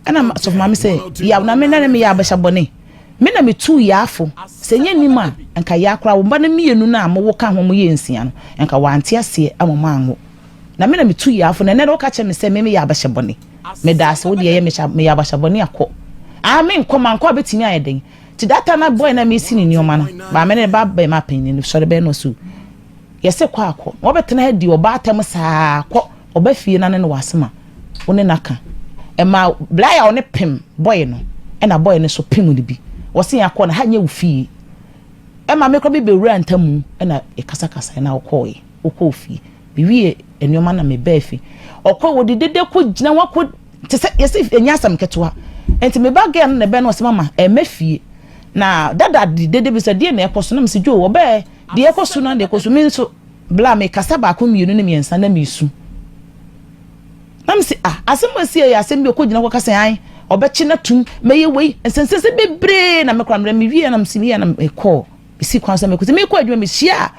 Ɛna sɔfo maame sɛ, Yaw, na me na ne meyɛ abasa bɔne. Me na metuu Yaa fo. Sɛ ɛnyɛ nim a, anka Yaa koraa, wo mma no mmienu no a mowo ka ho moyɛ nsia no, anka wɔante aseɛ ama moanwo. Na me na metuu Yaa fo, na ɛnnɛ de woka kyerɛ me sɛ me meyɛ abasa bɔne. Meda ase, wo deɛ ɛyɛ meyɛ abasa bɔne a, kɔ. Aa, menkɔ, mankɔ a bɛtumi ayɛ dɛn? Nti that time na boy no a mesi ne nneɛma no, maame no ne ba bɛrima panin no sɔre bɛn no ɔse o, yɛse kɔ a kɔ. Na wɔbɛtena ha di ɔbaa atɛm saa kɔ, ɔba fie na ne no wɔ asɛm a, wo ne no aka. Ɛma bla a ɔne pem boy no ɛna boy no so pem no bi. Wɔse yɛn akɔ no ha nyɛ wo fie. Ɛma me kora me bɛwura ntamu ɛna yɛkasakasa ɛna wokɔɔɛ, wokɔɔ fie. Mewie nneɛma na mebaa fi. Ɔkɔ wɔde dede kɔ gyina hɔ akɔ te sɛ yɛsɛ ɛnyɛ asɛm ketewa. Nti me ba girl no na ɛbɛn no ɔsɛ mama ɛmɛ fie. Na dada de dede bi sɛ deɛ na ɛkɔ so na mesi dwo ɔbɛɛ deɛ ɛkɔ so na deɛ ɛkɔ so me nso bla me kasa baako mmienu ne mmiɛnsa na mesu. Na mese ah asɛm a ɛsi yɛ asɛm bi ɔkɔ gyina hɔ kasa an ɔbɛkye na tum mɛyɛ wei nsɛnsɛnsɛ bebree na mekora mmerɛ mewie na mesi meyɛ na mekɔɔ mesi kwan sɛ mekɔ sɛ mekɔ adwuma mehyia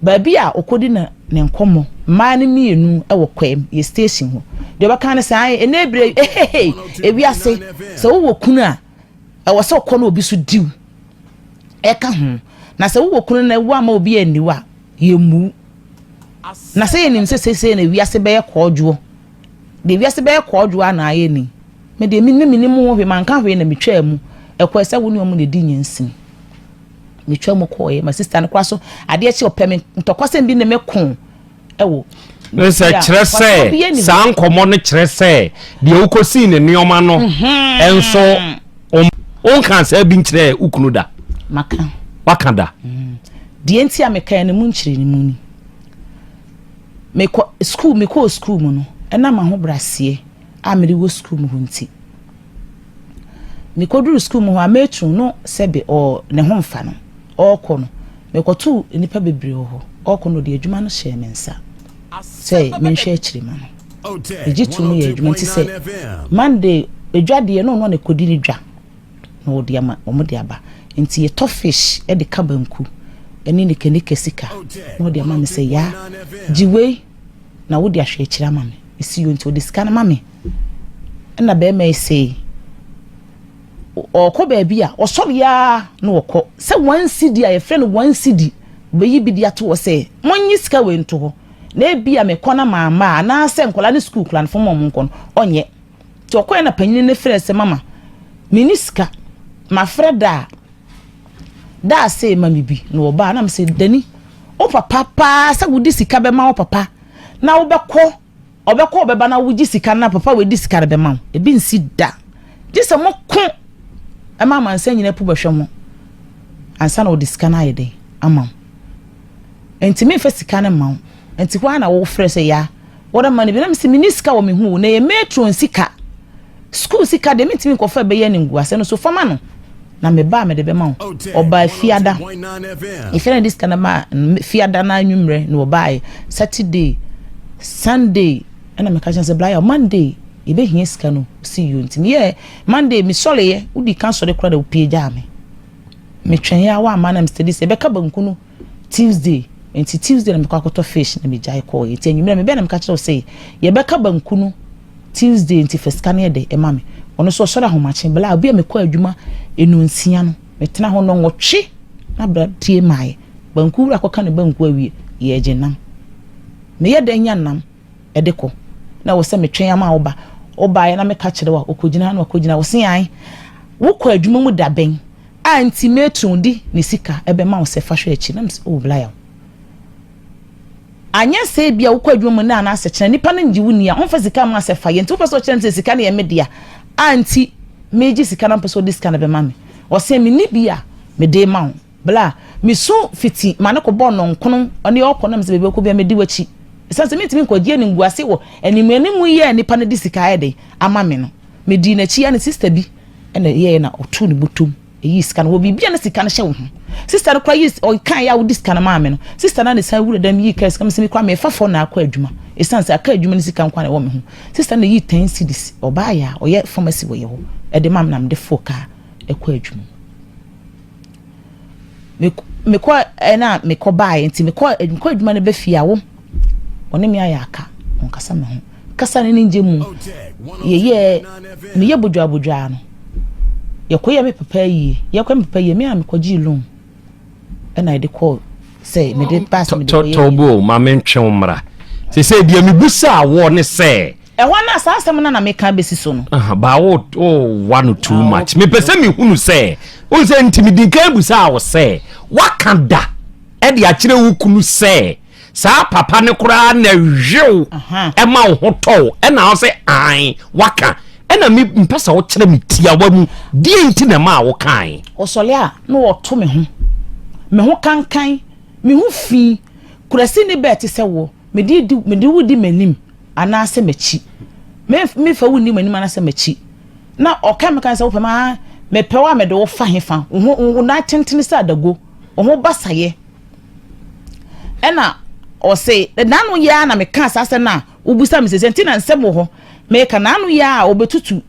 Baabi a ɔkɔdi ne ne nkɔmmɔ, mmaa no mmienu wɔ Kwam, yɛ station hɔ. Deɛ ɔbɛka ne sɛ, ae, ɛnɛ berɛ yi, ehehei, ewiase, sɛ wowɔ kunu a, ɛwɔ sɛ ɔkɔ na obi so di wo. Ɛka ho. Na sɛ wowɔ kunu na woamma obi anni wo a, yɛmmu wo. Na sɛ yɛnim sɛ seesei na ewiase bɛyɛ kɔɔdwoɔ. Deɛ ewiase bɛyɛ kɔɔdwoɔ a na ayɛ ni. Me deɛ, me ne mennim ho hwee, manka hwee na metwaa mu. Ɛkɔɛ sɛ wo ne wɔn na ɛdi nyansin. Metwa mu kɔɔeɛ ma sista no koraa so adeɛ kye ɔpɛ me ntɔkwasɛm bi ne me ko ɛwɔ. Ne sɛ kyerɛ sɛ saa nkɔmmɔ no kyerɛ sɛ deɛ wokɔsii ne nneɛma no mhm. nso wonka saa bi nkyerɛ wo kunu da. Maka. Waka da. Mm. Deɛ nti a mekae no mu nkyerɛ ne mu ni. Mekɔ sukuu mekɔɔ sukuu mu no ɛnam ahobrɛaseɛ a mede wɔ sukuu mu hɔ nti. Mekoduruu sukuu mu hɔ a, matron no sɛbe ɔ ne ho mfa no, ɔɔkɔ no, mekɔtoo nnipa bebree wɔ hɔ, ɔɔkɔ no ɔde adwuma no hyɛɛ me nsa sɛ menhwɛ akyiri ma no. Megye too mu yɛɛ adwuma nti sɛ Monday edwa deɛ na ɔno na ɛkɔdi ne dwa na ɔde ama wɔn de aba. Nti yɛtɔ fish de ka banku ne nikanika sika na ɔde ama me sɛ yaa gye wei na wode ahwɛ akyiri ama me. Mesi yo nti ɔde sika no ma me. Ɛna bɛrima yi sei ɔkɔ baabi a ɔsɔre ara na ɔkɔ sɛ one cedi a yɛfrɛ no one cedi ɔbɛyi bi de ato hɔ sɛ monnye sika wei nto hɔ na ebi a mekɔ na mamma a anaasɛ nkwadaa ne sukuu nkwadaa no fam wɔn nkɔ no ɔnyɛ nti ɔkɔɛ na panyin no frɛ sɛ mama menni sika mafrɛ da a da a sei ma me bi na ɔbaa na mesɛ dani wo papa paa sɛ wode sika bɛma wo papa na wobɛkɔ Ɔbɛkɔ ɔbɛba na wogye sika no na papa wei de sika no bɛma wo. Ebi nsi da. Gye sɛ moko ma amansan nyinaa pu bɛhwɛ ho ansa na ɔde sika no ayɛ dɛn ama wo. Nti memfa sika no mma wo. Nti hɔ ara na wofrɛ sɛ ya wɔde ma no bi na mese menni sika wɔ me ho o na ɛyɛ matron sika. Sukuu sika deɛ mentumi nkɔfa ɛbɛyɛ animguasɛ no so fa ma no na meba a mede bɛma wo. Ɔbaa fiada. Efiada na de sika no maa fiada no anwummerɛ na ɔbaeɛ. Saturday, Sunday ɛna meka kyerɛ sɛ Blaya Monday yɛbɛhia sika no si yio nti meyɛ Monday mesɔreeɛ wodi kan sɔre koraa na wopie gyaa me. Metwɛn a woamma na mestadi sɛ yɛbɛka banku no Tuesday nti Tuesday na mekɔ akɔtɔ fish na megyae kɔɔeɛ nti anwummerɛ mebɛn na meka kyerɛ wo sɛ yɛbɛka banku no Tuesday nti fa sika no yɛ dɛ ma me. Ɔno nso ɔsɔre ahomakye bla obi a mekɔ adwuma nnɔnsia no metena hɔ nnɔnwɔtwe na bra tie maeɛ. Banku wura kɔka ne banku awie yɛregye nam. Meyɛ dɛn nya nam de kɔ na ɛwɔ sɛ metwɛn ama wo ba. Wobaeɛ na meka kyerɛ wo a ɔkɔgyina ha na wakɔgyina hɔ. Ɔse ae wokɔ adwuma mu da bɛn a nti matron de ne sika bɛma wo sɛ fa hwɛ akyi na mese oh bla yaw. Anyɛ sɛ ebia wokɔ adwuma mu nnɛ anaasɛ kyena, nnipa no nnye wo nni a, wɔmfa sika mma sɛ fa yɛ. Nti wopɛ sɛ ɔkyerɛ me sɛ sika no yɛ me dea a nti megye sika na ɔmpɛ sɛ ɔde sika no bɛma me. Ɔse menni bi a mede rema wo. Bla, mesu fiti ma no kɔbɔɔ nnɔnkono, ɔne ɔkɔ na mesɛ baabi ɔkɔ biara medi w'akyi. Ɛsiane sɛ mentumi nkɔgye animguase wɔ animuanimu yi a nnipa no de sika ayɛ dɛn ama me no. Medii n'akyi a ne sista bi na ɛyɛeɛ na ɔtoo ne bɔtɔm. Eyi sika no wɔ biribi a na sika no hyɛ wo ho. Sista no koraa yi ɔkae a wode sika no maa me no. Sista no a ne san wura dɛm yii kaa sika me sɛ me koraa mefa fɔ na akɔ adwuma. Esiane sɛ aka adwuma no sika nko na ɛwɔ me ho. Sista no na yii ten cedis ɔbaa yɛ a ɔyɛ pharmacy wɔ yɛ hɔ ɛde maa me na mede foo kaa ɛkɔ adwuma. Mekɔ ɛna mekɔ baeɛ nti mekɔ mekɔ adwuma no bɛ fie a wo ɔne me ayɛ aka ɔnkasa me ho kasa ne ne ngye mu yɛyɛ meyɛ bodwaabodwaa no yɛkɔyɛ me papa yie yɛkɔ me papa yie me a mekɔgyee loan ɛna yɛde kɔɔ sɛ mede baa sɛ mede kɔyɛ tɔbo ma mentwe wo mmra sɛ sɛ deɛ mebusaa wɔ ne sɛ Ɛhɔ no a saa asɛm no na meka bɛsi so no. Ba wo wa no too ah, much. Mepɛ sɛ mehunu sɛ wohu sɛ nti medi nkan busaa wo sɛ waka da ɛde akyerɛ wo kunu sɛ saa papa no koraa na hwew ɛma wo ho tɔw ɛna wo sɛ an waka ɛna mepɛ sɛ wokyerɛ me tiawa mu deɛ nti na ɛmaa wo kae. Ɔsɔle a na ɔto me ho me ho kankan me ho fi kurasi ne bɛɛ te sɛ woɔ. Mede di, mede wo di m'anim anaasɛ m'akyi? Memfa wo nni m'anim anaasɛ m'akyi. Na ɔka meka sɛ wopɛ ma mepɛ wo a mede wo fa hefa? Wo ho wo nan tentene sɛ adago, wo ho basayɛ. Ɛna ɔse, n'ano yɛ a na meka saa asɛm no a wobisa me sɛsɛ nti na nsɛm wɔ hɔ. Meka n'ano yɛ a ɔbɛtutu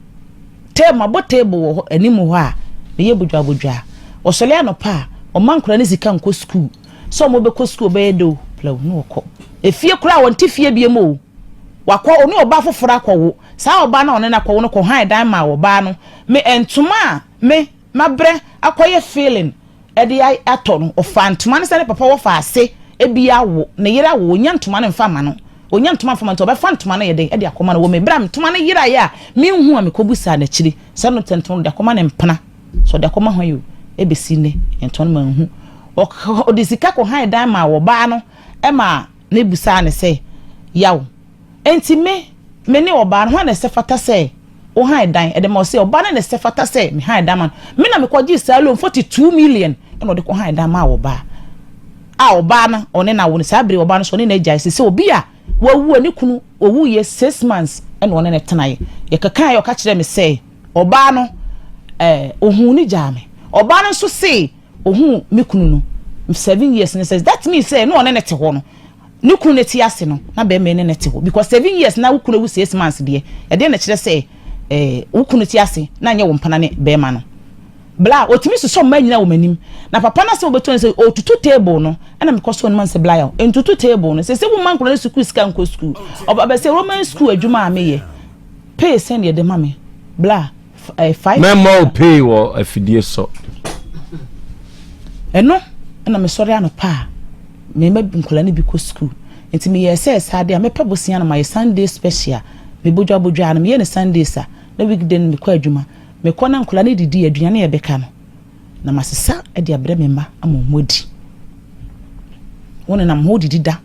table, mabɔ table wɔ hɔ anim hɔ a meyɛ bodwabodwa. Ɔsɔre anɔpa a ɔma nkwadaa no sika nkɔ sukuu. Sɛ ɔmo bɛkɔ sukuu ɔbɛyɛ dɛ o, plɛw na ɔkɔ. Efie koraa ɔnte fie biom o. Wakɔ ɔne ɔbaa foforɔ akɔwo. Saa ɔbaa no a ɔne no akɔwo no kɔ han dan maa ɔbaa no. Me ntoma a me mabrɛ akɔyɛ filling de atɔ no, ɔfaa ntoma no sɛ ne papa wɔfa ase bi awo, ne yere awo, ɔnya ntoma no mfa mma no. Ɔnya ntoma mfa ma no nti ɔbɛfa ntoma no yɛ dɛn de akɔma no. Wɔ me berɛ a ntoma no yeraeɛ a menhu a mekɔbisaa no akyire sɛ no sɛ ntoma no ɔde akɔma ne mpena. Sɛ ɔde akɔma hwan o, ɛbɛsi nnɛ ntoma no manhu. Ɔde sika kɔhan dan maa ɔbaa no ma mebisaa no sɛ, Yaw, enti me, me ne ɔbaa no, hwan na ɛsɛ fata sɛ wohan dan de ma? Ɔse, ɔbaa no na ɛsɛ fata sɛ mehan dan ma no. Me na mekɔgyee saa loan 42 million na ɔde kɔhan dan maa ɔbaa. A ɔbaa no, ɔne no awo no. Saa bere ɔbaa no nso ɔne no agyae. Sese obi a wawu a ne kunu owuiɛ six months na ɔne no tenaeɛ. Yɛkekaeɛ ɔka kyerɛɛ me sɛ ɔbaa no, eh, ohuu no gyaa me. Ɔbaa no nso se ohuu me kunu no 7 years no sɛ that means sɛ na ɔne ne te hɔ no, ne kunu no te ase no, na bɛrima yi ne ne te hɔ because 7 years na wo kunu awu 6 months deɛ, ɛdeɛ na kyerɛ sɛ wo kunu te ase na nyɛ wo mpena ne bɛrima no bla. Otumi sosɔ mmaa nyinaa wɔ m'anim na papa no asɛm wɔbɛtɔ no sɛ ɔtutu table no, ɛna mekɔ so no ma sɛ bla yɛ ntutu table no sɛ wo ma nkɔla no sukuu sika nkɔ sukuu. Ɔba bɛ sɛ Roman school adwuma a meyɛ pay sɛn deɛ de ma me bla five. Mɛmma wo pay wɔ afidie so. Ɛno ɛna mesɔre anɔpa a mema nkwadaa no bi kɔ sukuu nti meyɛɛ sɛ saa deɛ a mɛpɛ bosea no mayɛ Sunday special. Mebodwa bodwa no, meyɛ no Sundays a na weekday no mekɔ adwuma. Mekɔ na nkwadaa no didi aduane a yɛbɛka no na masesa de abrɛ me mma ama wɔn adi. Wɔn nenam hɔ didi da.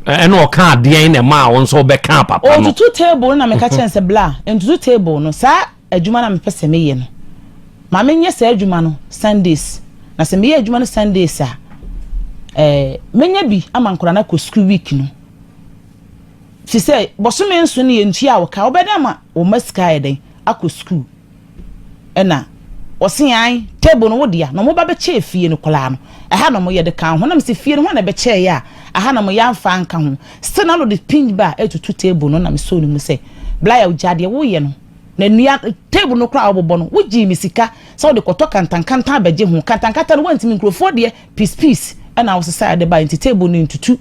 Ɛna ɔka adeɛn na ɛmaa wo nso wobɛka papa no? Ɔtutu table no na meka kyerɛ no sɛ bla ntutu table no, saa adwuma no a mepɛ sɛ meyɛ no, ma menyɛ saa adwuma no Sundays, na sɛ meyɛ adwuma no Sundays a menya bi ama nkwadaa no akɔ school week no, fi sɛ bɔsome nso no yɛntua wo ka, wobɛdɛn ama wɔn ma sika ayɛ dɛn akɔ school. Ɛna ɔse an table no wo dea na ɔmo ba bɛkyɛɛ fie no koraa no ɛha na ɔmo yɛ de ka ho na mese fie no hwan na ɛbɛkyɛɛ yɛ a aha na mo yɛ amfa anka ho. Still na ɔde pin ba ɛtutu table no na mesɔɔ ne mu sɛ bla gya deɛ woyɛ no na nua table no koraa a wobobɔ no wogyee me sika sɛ wode kɔtɔ kantankantan abɛgye ho kantankantan no woantumi nkurɔfoɔ deɛ piece piece ɛna wosesaeɛ de baeɛ nti table no ntutu.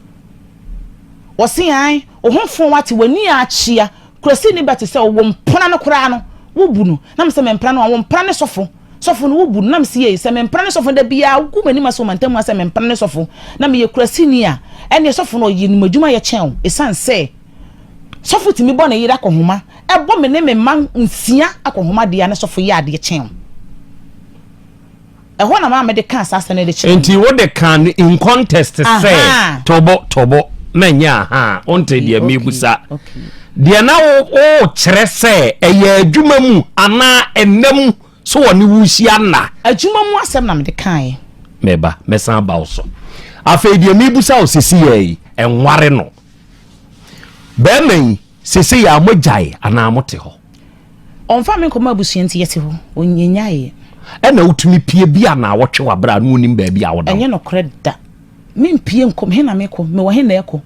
Ɔse an wo ho fon wate w'ani akyea kurasi ni bɛte sɛ wo mpena no koraa no wobu no na mesɛ mempena no a wo mpena ne sɔfo sɔfo no wobu no na mesɛ yei sɛ mempena ne sɔfo da biara wogu m'anim ase wɔ mantam ha sɛ mempena ne sɔfo na meyɛ kurasi ni a ɛneɛ sɔfo no ɔyɛ nim adwuma yɛ kyɛn wo ɛsiane sɛ sɔfo tumi bɔ ne yere akɔhoma ɛbɔ me ne me mma nsia akɔhoma deɛ ne sɔfo yɛ adeɛ kyɛn wo. Ɛhɔ na maa mede kaa saa asɛm no de kyerɛɛ no. Nti wode kaa no in contest sɛ tobo tobo na nyɛ aha wonte deɛ mebusa deɛ na wokyerɛ sɛ ɛyɛ adwuma mu anaa ɛnna mu so wɔne wo hyia nna. Adwuma mu asɛm na mede kaeɛ. Meba mɛsan aba wo so. Afei deɛ mebusa wo sisi yɛ yi ɛnware no bɛrima yi sisi yɛ a mogyae anaa mote hɔ? Ɔmfa me nkɔma abusua nti yɛte hɔ, ɔnyaeɛ. Ɛna wotumi pie bi a naawɔtwe wɔ abere a na wonim baabi a woda? Ɛnyɛ nokorɛ da. Mempie nkɔ, he na mekɔ? Mewɔ he na ɛkɔ?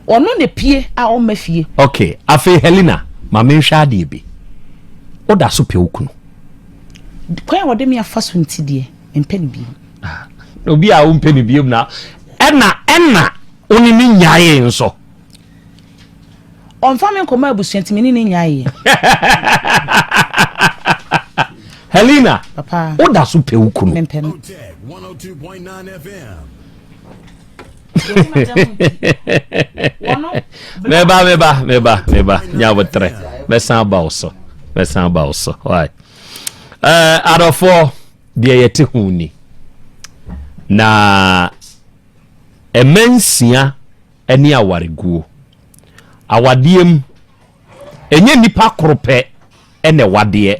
Ɔno na pie a ɔmma fie. Ok, afei Helena, ma menhwɛ adeɛ bi. Woda so pɛ wo kunu? Kwan a ɔde me afa so nti deɛ, mempɛ no bio. Ah, obi a wompɛ no bio na ɛna ɛna wo ne no nyaee nso. Ɔmfa me nkɔma abusua nti me ne no nyaeɛ. Helena, Papa. Woda so pɛ wo kunu? Mempɛ no. Meba, meba, meba, meba. Nyabotrɛ. Mɛsan aba wo so. Mɛsan aba wo so. Why? Adɔfoɔ, deɛ yɛte ho ni. Na ɛmɛ nsia ne awareguo. Awadeɛ mu, ɛnyɛ nnipa koro pɛ na ɛwadeɛ.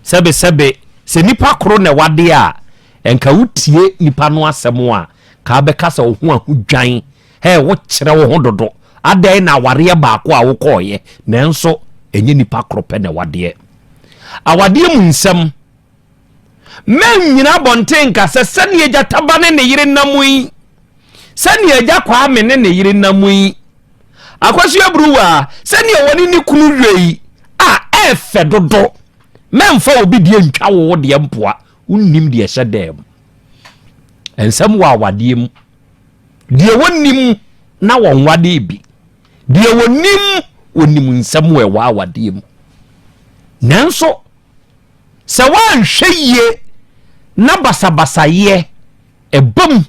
Sɛbesɛbe, sɛ nnipa koro na ɛwadeɛ a, nka wotie nnipa no asɛm a, ka bɛka sɛ wo ho ahodwan. Hɛ, wokyerɛ wo ho dodo. Adɛn na awareɛ baako a wokɔɔyɛ, nanso ɛnyɛ nipa koro pɛ na ɛwadeɛ. Awadeɛ mu nsɛm. Mɛnnyina abɔnten nka sɛ sɛdeɛ Gyataba ne ne yere nam yi, sɛdeɛ Agya Kwame ne ne yere nam yi, Akwasu Aburuwa, sɛdeɛ wɔne ne kunu wie yi, a ɛɛfɛ dodo. Mɛmfa obi deɛ ntwa wo wo deɛ mpoa. Wonnim deɛ ɛhyɛ dɛm. Nsɛm wɔ awadeɛ mu. Deɛ wɔnnim na wɔnwadee bi. Deɛ wɔnim, wɔnim nsɛm wɔ ɛwɔ awadeɛ mu. Nanso, Sɛ woanhwɛ yie na basabasayɛ ba mu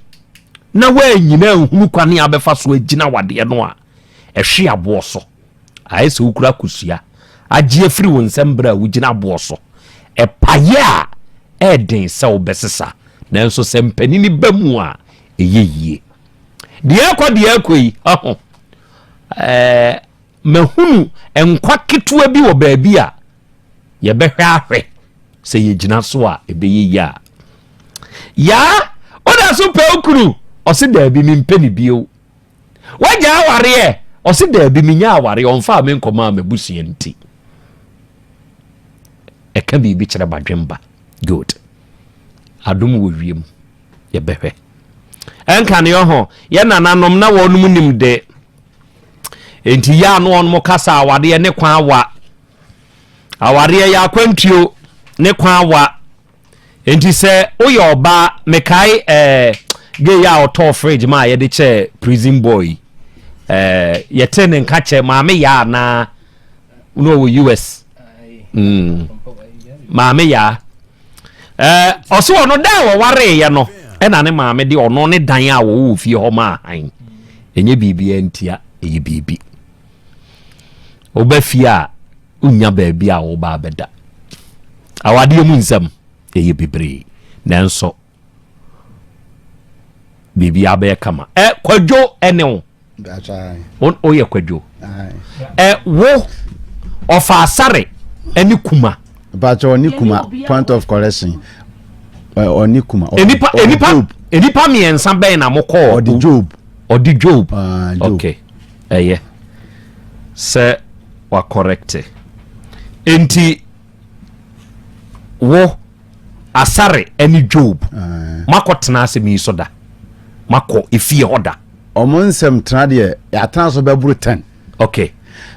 na woannyina anhunu kwan a wobɛfa so agyina w'adeɛ no a, ɛhwe aboɔ so. Ayɛ sɛ wokura kosua agye afiri wo nsam berɛ a wogyina aboɔ so. Ɛpaeɛ a, ɛyɛ den sɛ wobɛsesa, nanso sɛ mpanini ba mu a, ɛyɛ yie. Deɛ ɛrekɔ deɛ ɛrekɔ yi, ɔho, ɛɛ, mahunu nkwa ketewa bi wɔ baabi a Yɛbɛhwɛ ahwɛ sɛ yɛgyina so a ɛbɛyɛ yie a. Yaa, woda so pɛ wo kunu? Ɔse daabi mempɛ ne bio. Woagya awareɛ? Ɔse daabi menya awareɛ ɔmfaa me nkɔmaa m'abusua nti. Ɛka biribi kyerɛ badwemba. Good. Adom wɔ wiem. Yɛbɛhwɛ. Ɛnka ne ɔho, yɛ nananom na wɔnom nim de. Enti yɛ a na wɔnom kasa awadeɛ ne kwan wa. Awareɛ yɛ akwantuo ne kwan awa. Nti sɛ woyɛ ɔbaa, mekae eh, gay a ɔtɔɔ fridge ma a yɛde kyɛɛ prison boy yi. Eh, yɛte ne nka kyɛ maame yaa anaa na ɔwɔ US. Mm. Maame yaa. Eh, ɔso ɔno da a wɔwareeɛ no ɛna ne maame de ɔno ne dan a wɔwɔ wɔ fie hɔ maa han. Ɛnyɛ biribiara ntia, ɛyɛ biribi. Woba fie a, wonnya baabi a woba abɛda. Awadeɛ mu nsɛm ɛyɛ bebree, nanso biribiara bɛyɛ kama. Ɛ Kwadwo ɛne wo. Woyɛ Kwadwo. Ɛ wo ɔfa asare ɛne kuma. Mpakyɛ ɔne kuma point of correction ɔne kuma. Nipa nipa nipa mmiɛnsa bɛn na mo kɔɔ. Ɔde Job. Ɔde Job. Ah, Job. Okay. Ɛyɛ sɛ wa correct. Enti wo Asare ne Job moakɔ tena asɛm yi so da? Moakɔ efie hɔ da? Ɔmo nsɛm tena deɛ yɛatena so bɛboro ten. Okay.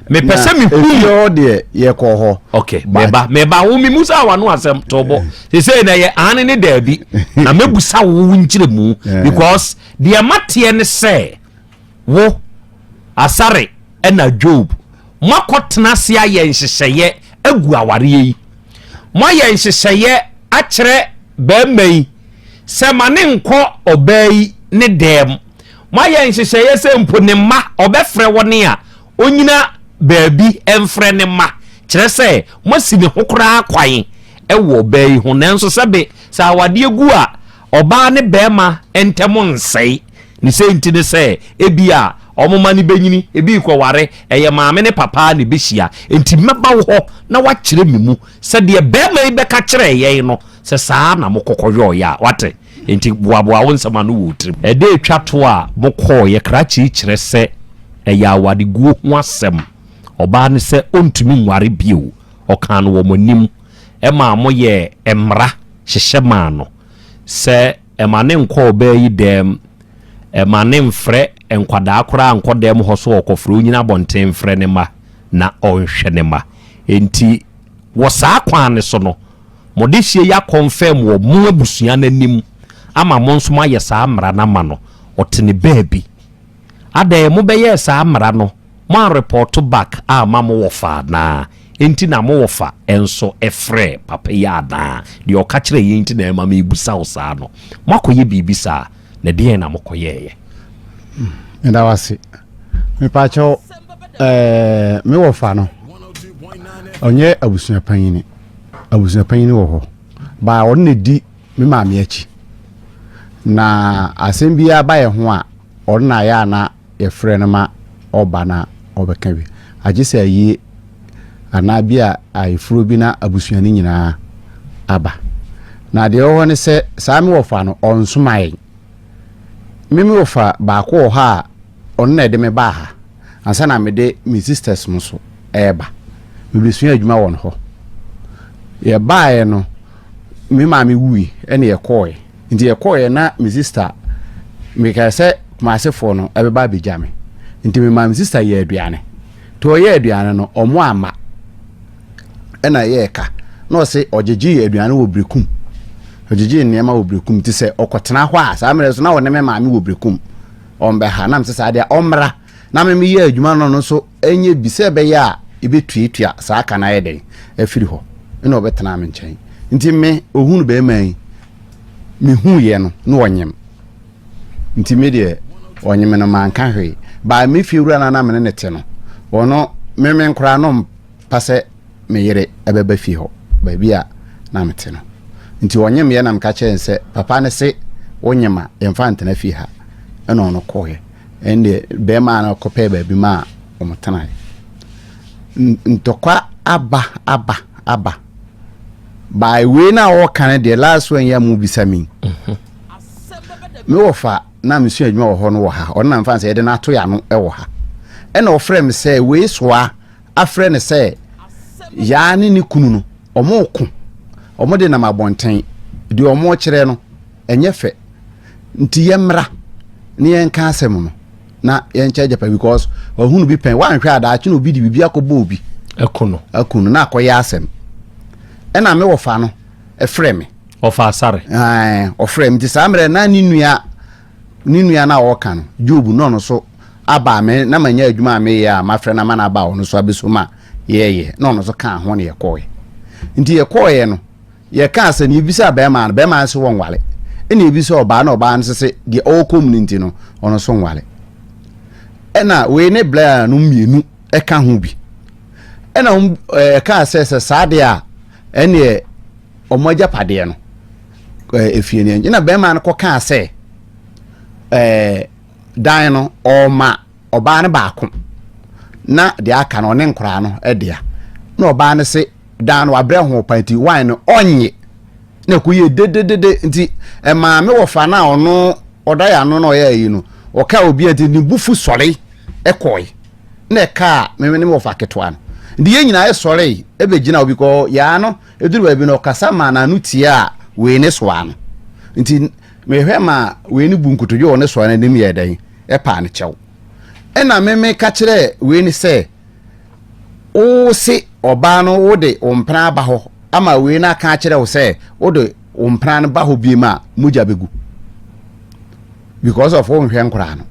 Mepɛ sɛ mehu. Efie hɔ deɛ yɛkɔ hɔ. Okay. Meba meba wo memu sɛ awano asɛm tɔbɔ. Sesei na yɛ aane ne daabi. Na mɛbusa wo wo nkyerɛmu because deɛ mateɛ ne sɛ Wo, Asare ɛna Job, moakɔtena ase ayɛ nhyehyɛeɛ agu awareɛ yi. Moayɛ nhyehyɛeɛ akyerɛ barima yi sɛ ma ne nkɔ ɔbaa yi ne dan mu. Moayɛ nhyehyɛeɛ sɛ mpo ne mma, ɔbɛfrɛ wɔn a, ɔnyina baabi mfrɛ ne mma. Kyerɛ sɛ, moasi ne ho koraa kwan wɔ ɔbaa yi ho. Nanso sɛbe sɛ awadeɛ gu a, ɔbaa ne barima ntam nsɛe. Ne sei nti ne sɛ, ebia wɔn mma no bɛnyini, ebi rekɔware, ɛyɛ maame ne papa ara na ɛbɛhyia. Enti mɛba wo hɔ na woakyerɛ me mu sɛ deɛ barima yi bɛka kyerɛɛ yɛn no, sɛ saa ara na mokɔkɔyɔeɛ a. Woate? Enti boaboa wo nsɛm ano wɔ wo tirim. Ɛda a ɛtwa toɔ a mokɔeɛ, krakye yi kyerɛ sɛ ɛyɛ awareguo ho asɛm. Ɔbaa no sɛ ɔntumi nware bio. Ɔkaa no wɔ mo anim maa moyɛɛ mmara hyehyɛ maa no sɛ Ɛma ne nkɔ ɔbaa yi dɛm. Ɛma ne mfrɛ nkwadaa koraa nkɔ dɛm hɔ so ɔkɔfrɛ onyina abɔnten mfrɛ ne mma na ɔnhwɛ ne mma. Enti wɔ saa kwan no so no, mo dehyeɛ yi akɔnfɛm wɔ mo abusua no anim ama mo nso moayɛ saa mmara no ama no. Ɔte ne baabi. Adɛn mobɛyɛɛ saa mmara no Moanrepɔɔto back amma mo wɔfa anaa? Enti na mo wɔfa nso frɛɛ papa yi anaa? Deɛ ɔka kyerɛɛ yɛn nti na ɛma merebisa wo saa no. Moakɔyɛ biribi saa, na deɛn na mokɔyɛeɛ? Meda wo ase. Mepakyɛw, ɛɛ, me wɔfa no, ɔnyɛ abusua panyini. Abusua panyini wɔ hɔ. Baa ɔno na edi me maame akyi. Na asɛm biara ba yɛ ho a, ɔno na ayɛ a na yɛfrɛ no ma ɔba na ɔbɛka bi. Agye sɛ ayie anaa bi a ayeforo bi na abusua no nyinaa aba. Na deɛ ɛwɔ hɔ ne sɛ saa me wɔfa no ɔnsoma yɛn. Me me wɔfa baako wɔ hɔ a Ɔno na ɛde me baa ha ansa na mede me sisters mo so ɛreba. Mebɛsua adwuma wɔ no hɔ. Yɛbaeɛ no, me maame wui ɛna yɛkɔɔɛ. Nti yɛkɔɔɛ na me sister, mekae sɛ Kumasefoɔ no ɛbɛba abɛgya me. Nti memaa me sister yɛɛ aduane. Nti ɔyɛɛ aduane no, ɔmo amma. Ɛna ɛyɛɛ ka. Na ɔse ɔgyegyee aduane wɔ Berekum. Ɔgyegyee nneɛma wɔ Berekum. Nti sɛ ɔkɔtena hɔ a, saa mmerɛ so na ɔne me maame wɔ Berekum. Ɔmbɛha. Na mese saa deɛ ɔmmra na me meyɛ adwuma no, ɔno nso ɛnyɛ bi sɛ ɛbɛyɛ a ɛbɛtuatua saa ka no ayɛ dɛn afiri hɔ. Ɛna ɔbɛtenaa me nkyɛn. Nti me, ɔhunu bɛrima yi, mehuiɛ no, na ɔnyem. Nti me deɛ, ɔnyem no manka hwee. Baa me fie wura no a na me ne no te no, ɔno, me me nkoraa no pa sɛ me yere bɛba fie hɔ, baabi a na mete no. Nti ɔnyemeɛ na meka kyerɛɛ no sɛ, papa no se wonyem a, yɛmfa ntena fie ha. Ɛna ɔno kɔeɛ. Ɛndeɛ bɛrima no kɔpɛɛ baabi maa wɔn tenaeɛ. Ntɔkwa aba aba aba. By wei no a wɔka no deɛ last one yi a mobisa me yi. Mhm. Me wɔfa na mesua adwuma wɔ hɔ no wɔ ha. Ɔno na mfa no sɛ yɛde no ato yɛn ano wɔ ha. Ɛna ɔfrɛ me sɛ wei soa afrɛ no sɛ Yaa ne ne kunu no, wɔreko. Wɔde nam abɔnten. Deɛ wɔrekyerɛ no, ɛnyɛ fɛ. Nti yɛmmra na yɛnka asɛm no na yɛnkyɛ agyapa because wahunu bi pɛn. Woanhwɛ a daakye na obi de biribi akɔbɔ obi. Aku no. Aku no na akɔyɛ asɛm. Ɛna me wɔfa no frɛ me. Ɔfa asare. Ɛɛ, ɔfrɛ me. Nti saa mmerɛ na ne nua ne nua no a ɔka no, Job, na ɔno nso aba a me na manya adwuma a meyɛ a mafrɛ no ama no aba a ɔno nso abɛso ma yɛyɛ na ɔno nso kaa ho na yɛkɔɔɛ. Nti yɛkɔɔɛ no, yɛkaa sɛ na yɛbisaa bɛrima no, bɛrima no se wɔnware. Ɛna yɛbisaa ɔbaa na ɔbaa no nso se deɛ ɔrekɔ mu no nti no, ɔno nso nware. Ɛna wei ne Blair no mmienu ɛka ho bi. Ɛna wɔn ɛkaa sɛ sɛ saa deɛ a ɛneɛ wɔn agyapadeɛ no efie no ɛna bɛrima no kɔkaa sɛ ɛɛ dan no ɔma ɔbaa no baako na deɛ aka no ɔne nkoraa no dea na ɔbaa no se dan no wabrɛ ho pa nti wan no ɔnye na ɛkɔ yie dededede nti ɛmaa me wɔfa no a ɔno ɔda yɛ ano na ɔyɛ ayi no ɔka obi a nti ne bufu sɔre ɛkɔe na ɛkaa me ne me wɔfa ketewa no nti yɛn nyinaa yɛsɔre ɛbɛgyina obi kɔ yaa no ɛduru baabi no ɔkasa maa n'ano tiaa wei ne soa no nti Mehwɛ maa wei no bu nkotodwe wɔ ne soa no anim yɛɛ dɛn? Ɛpaa no kyɛw. Ɛna me meka kyerɛɛ wei no sɛ, Wo se ɔbaa no wode wo mpena aba hɔ ama wei no aka akyerɛ wo sɛ wode wo mpena no ba hɔ biem a mogya bɛgu because of wonhwɛ nkoraa no.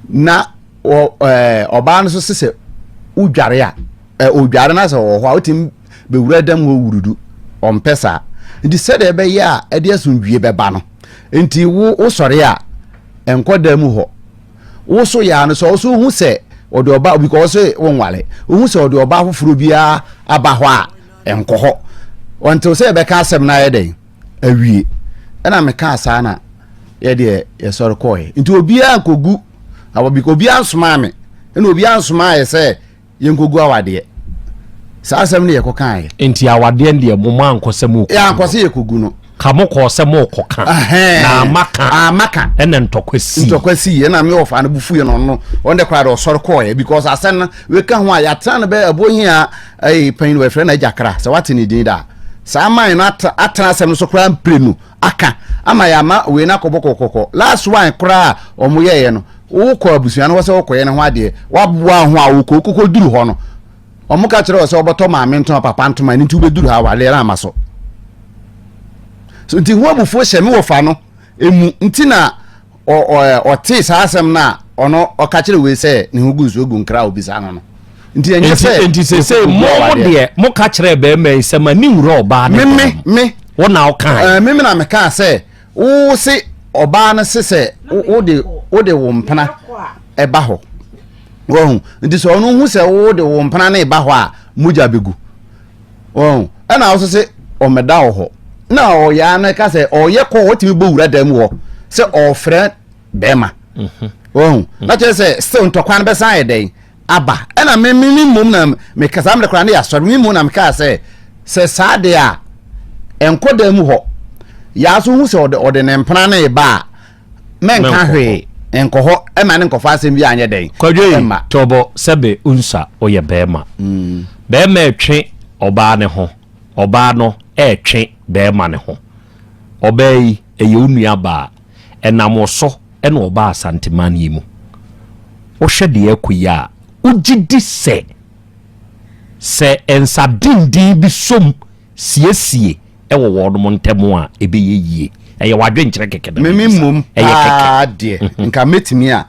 Na ɔbaa no nso se sɛ wodware a odware na sɛ ɔwɔ hɔ a wotumi bɛwura dam hɔ wurudu ɔmpɛ saa nti sɛdeɛ ɛbɛyɛ a ɛde asomdwie bɛba no nti wo wosɔre a ɛnkɔ dan mu hɔ wo so yɛ ano sɛ ɔso hu sɛ ɔde ɔba because wonware wohu sɛ ɔde ɔba foforɔ biara aba hɔ a ɛnkɔ hɔ ɔntew sɛ yɛbɛka asɛm no ayɛ dɛn awie ɛna mekaa saa na yɛdeɛ yɛsɔre kɔɛ nti obiara nkɔgu obiara nsomaa me ɛna obiara nsomaa yɛ sɛ yɛnkɔgu awadeɛ saa asɛm no yɛkɔ kaeɛ. Nti awadeɛ no deɛ mo mo ankɔ sɛ mo kɔgu. Yɛankɔ sɛ yɛkɔgu no. Ka mo kɔɔ sɛ mo kɔ ka. Na ama ka. Ama ka. Ɛna ntɔkwa sii. Ntɔkwa sii ɛna me ɔfa no bufu yɛ no ɔno ɔno de koraa de ɔsɔre kɔɔɛ because asɛm no weka ho a yɛatena no bɛ ɛbo hia ɛyɛ panyin wɔfrɛ no agya kra sɛ wate ne din da saa man no atena asɛm no so koraa mprenu aka ama yɛama wei no akɔbɔ kɔkɔkɔ last one koraa a wɔn yɛeɛ no wokɔ abusua no hɔ sɛ wokɔyɛ ne ho adeɛ waboa ho a wokɔ wokɔkɔ duru hɔ no wɔn ka kyerɛ wɔ sɛ wɔbɛtɔ maame ntoma papa ntoma ɛno nti wobɛduru ha awadeɛ no ama so so nti ho abufuo hyɛ me wɔfa no emu nti na ɔtee saa asɛm no a ɔno ɔka kyerɛ wei sɛ ne ho gu nsuo gu nkra a obisa no no nti ɛnyɛ sɛ nti sese mo mo deɛ mo ka kyerɛ bɛrima yi sɛ ma ne wura ɔbaa ne me me wo na ɔka ɛɛ me me na meka sɛ wo se ɔbaa no se sɛ wo de wo de wo mpena ɛba hɔ wɔn nti sɛ ɔno hu sɛ wo de wo mpena ne ba hɔ a mogya bɛgu wɔn ɛna ɔso se ɔmɛda wɔ hɔ na ɔyɛ ano ka sɛ ɔyɛ kɔ ɔtumi bɔ wura dan mu hɔ sɛ ɔfrɛ bɛrima mhm. wɔn na kyerɛ sɛ still ntɔkwa no bɛsan ayɛ dɛn aba ɛna me me me mmom na meka saa mmerɛ koraa ne yɛ asɔre me mmom na mekaa sɛ sɛ saa deɛ a ɛnkɔ dan mu hɔ yaa so hu sɛ ɔde ɔde ne mpena ne ba a mɛnka hwee. Nkɔ hɔ ɛma ne nkɔfa asɛm bi anyɛ dɛn. Kwadwo yi Ɛmma. tɔbɔ sɛbe nsa woyɛ bɛɛma. Bɛɛma ɛtwe ɔbaa ne ho, ɔbaa no ɛɛtwe bɛɛma ne ho. Ɔbaa yi ɛyɛ wo nua baa, ɛnam wo so ɛna ɔbaa Asanteman yi mu. Wohwɛ deɛ ɛkɔ yi a, wogye di sɛ sɛ nsa denden bi som siesie wɔ wɔnom ntam a, ɛbɛyɛ yie. Ɛyɛ w'adwenkyerɛ kɛkɛ na Meme mebisa. mmom Ɛyɛ kɛkɛ. paa deɛ, nka mɛtumi a,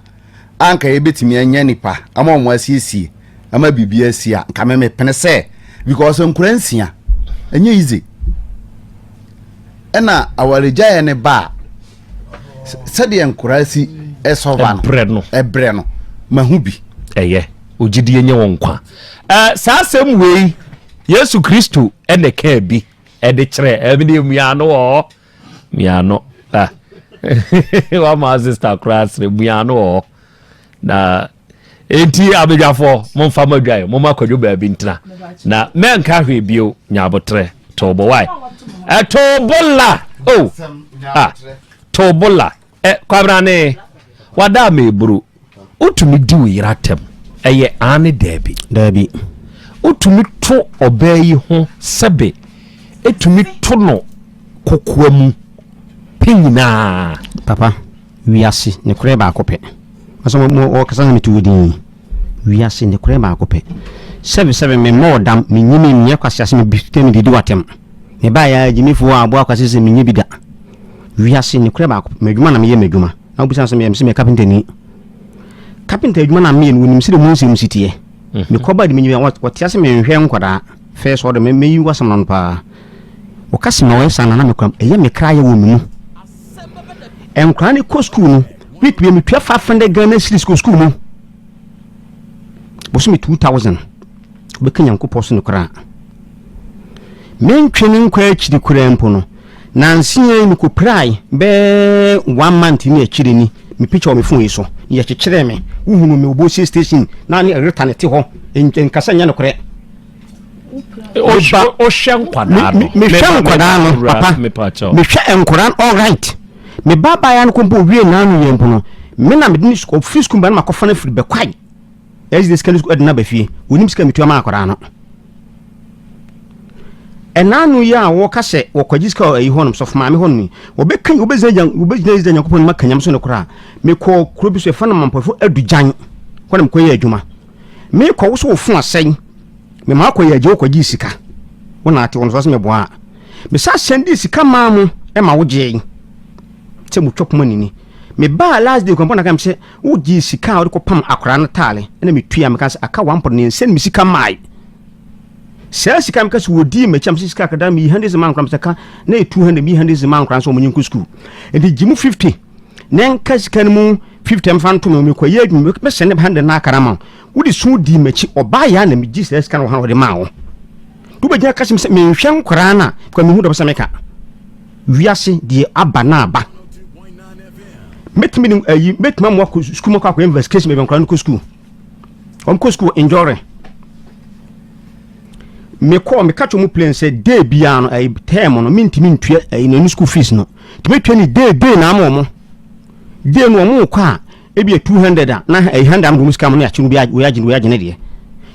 anka yɛbɛtumi anya nipa ama wɔn asiesie ama biribi asi a, nka me mepene sɛ because nkora nsia ɛnyɛ easy. Ɛna awaregyaeɛ ne ba a, sɛdeɛ nkora si ɛsɔva no, Ɛbrɛ no. ɛbrɛ no, mahu bi. Ɛyɛ ogyidie nye wo nkwa. Ɛɛ saa asɛm wei Yesu Kristo ɛna ɛkaa bi ɛde kyerɛ ɛmi deɛ muano wɔ hɔ muano ah wama sista koraa sere muano wɔ hɔ na enti abadwafoɔ momfa mo adwae momma kwadwo baabi ntena na mɛnka hwee bio nyaabotrɛ toobo wae ɛtoobo la oh ah toobo la Ɛ, Kwabrane, wada ama eburo. Wotumi di wo yere atɛm? Ɛyɛ aane daabi? Daabi. Wotumi to ɔbaa yi ho sɛbe etumi to no kokoa mu pe nyinaa? Papa, wiase nokorɛ baako pɛ. Ɔsɛ mo mo ɔkasa na meto wo din yi. Wiase nokorɛ baako pɛ. Sɛbe sɛbe me mmɔ wo dam, me nyini, menyɛ kwasease, me bi me didi w'atɛm. Me baeɛ ara gyimifoɔ a aboa kwase sɛ menyɛ bi da. Wiase nokorɛ baako pɛ, m'adwuma na meyɛ m'adwuma. Na wobisa sɛ meyɛ, mese meyɛ kapentani. Kapenta adwuma na meyɛ no, wɔnim sɛdeɛ mu nsɛm si teɛ. Mekɔba de menyim, wɔte ase menhwɛ nkwadaa. First ɔde me meyi wasɛm no paa. Wɔka sɛ ma wɔyɛ saa na na mekora, ɛyɛ me kra yɛ wɔ me mu. Nkwadaa no kɔ sukuu no, week bi metua 500 Ghana cedis kɔ sukuu mu. Bosome 2000. Wobɛka Nyankopɔn so nokorɛ a. Mentwe me nkɔ akyiri koraa mpo no, nanse yi mekɔpirae bɛɛ one month ne akyire ni, me picture wɔ me phone yi so, yɛkyekyeree me, wohunu me wɔ Bosie station na ne Rita ne te hɔ, nkasa nyɛ nokorɛ. Wohwɛ nkwadaa no. Mehwɛ nkwadaa no, papa. Mehwɛ nkwadaa no, all right. Me ba abaayewa no kɔ mpo owie n'ano yɛ mpo no, me na mede ne ɔfiri sukuu ba na makɔfa no afiri Bɛkwae. Ɛsde sika no sukuu ɛde no aba fie. Wɔnim sika metua ma akwadaa no. Ɛna ano yi a wɔka sɛ wɔkɔgye sika wɔ ayi hɔnom sɔfo maame hɔnom yi, wɔbɛka wɔbɛgyina wɔbɛgyina Israel Nyankopɔn anim aka nyame so no koraa. Mekɔɔ kuro bi so yɛfrɛ no Mampɔfo Adugyan hɔ na mekɔyɛ adwuma. Mekɔ wo so wo fo asɛe. Mema akɔyɛ agye wokɔgye sika. Wo na ate wɔn so sɛ meboa a. Mesa sɛndii sika maa mo ma wogyee sɛ motwa poma nini. Mebaa last day kwan na ka sɛ Wogyee sika a wode kɔpam akwadaa no taale na metua meka sɛ aka one point mmiɛnsa ne me sika mae. Saa sika meka sɛ wɔdii m'akyi a mesɛ sika akada meyi hundred ma nkora mesɛ ka na yɛ 200 meyi hundred ma nkora nso wɔn nyɛ nkɔ sukuu. Nti gye mu 50 na nka sika no mu 50 mfa nto me mekɔ yɛ adwuma mɛsɛ ne hundred na aka no ama wo. Wode su dii m'akyi ɔbaa yɛ a na megye saa sika no wɔ ha na wɔde maa wo. Wobɛgyina ka sɛ menhwɛ nkwaraa no a kwa mehu dɔm sɛ meka. Wiase deɛ aba na aba. Mɛtumi ne ayi mɛtumi amu akɔ sukuu mu akɔ akɔ investigation baabi nkwadaa no kɔ sukuu. Wɔn kɔ sukuu enjoying. Mekɔ meka kyerɛ wɔn plain sɛ day biara no ayi term no mentumi ntua ayi na school fees no. Tumi tua ne day day na ama wɔn. Day no wɔn kɔ a ebi yɛ 200 a na ayi 100 ama wɔn sika mo ne akyi no bi wei agye wei agye ne deɛ.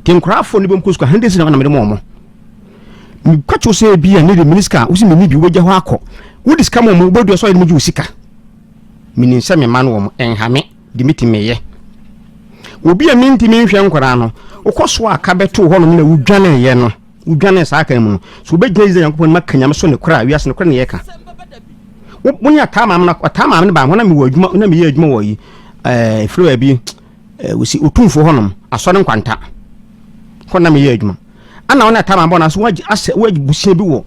Te nkwadaa fo ne bɛm kɔ sukuu 100 na mede ma wɔn. Meka kyerɛ sɛ ebi a ne de mene sika a wosi mene bi wobɛgya hɔ akɔ. Wode sika ma wɔn wobɛdua sɛ ɔyɛ de mogye wo sika. Menim sɛ me mma no wɔn ɛnha me de metumi meyɛ. Obi a mentumi nhwɛ nkwadaa no, wokɔ so a ka bɛto hɔnom na wodwaneeɛ no, wodwanee saa kan mu no, so wobɛgyina Israel Nyankopɔn anim aka nyame so ne korɛ a wiase no korɛ ne yɛka. Wo ne ataa maame no, ataa maame no baa hɔ na mewɔ adwuma, na meyɛ adwuma wɔ yi, ɛɛ, firi baabi, ɛɛ, wɔsi otumfoɔ hɔnom, asɔre nkwanta, hɔ na meyɛ adwuma. Ana wo ne ataa maame bɔ no ase, wagye asɛ, wagye busia bi wɔ,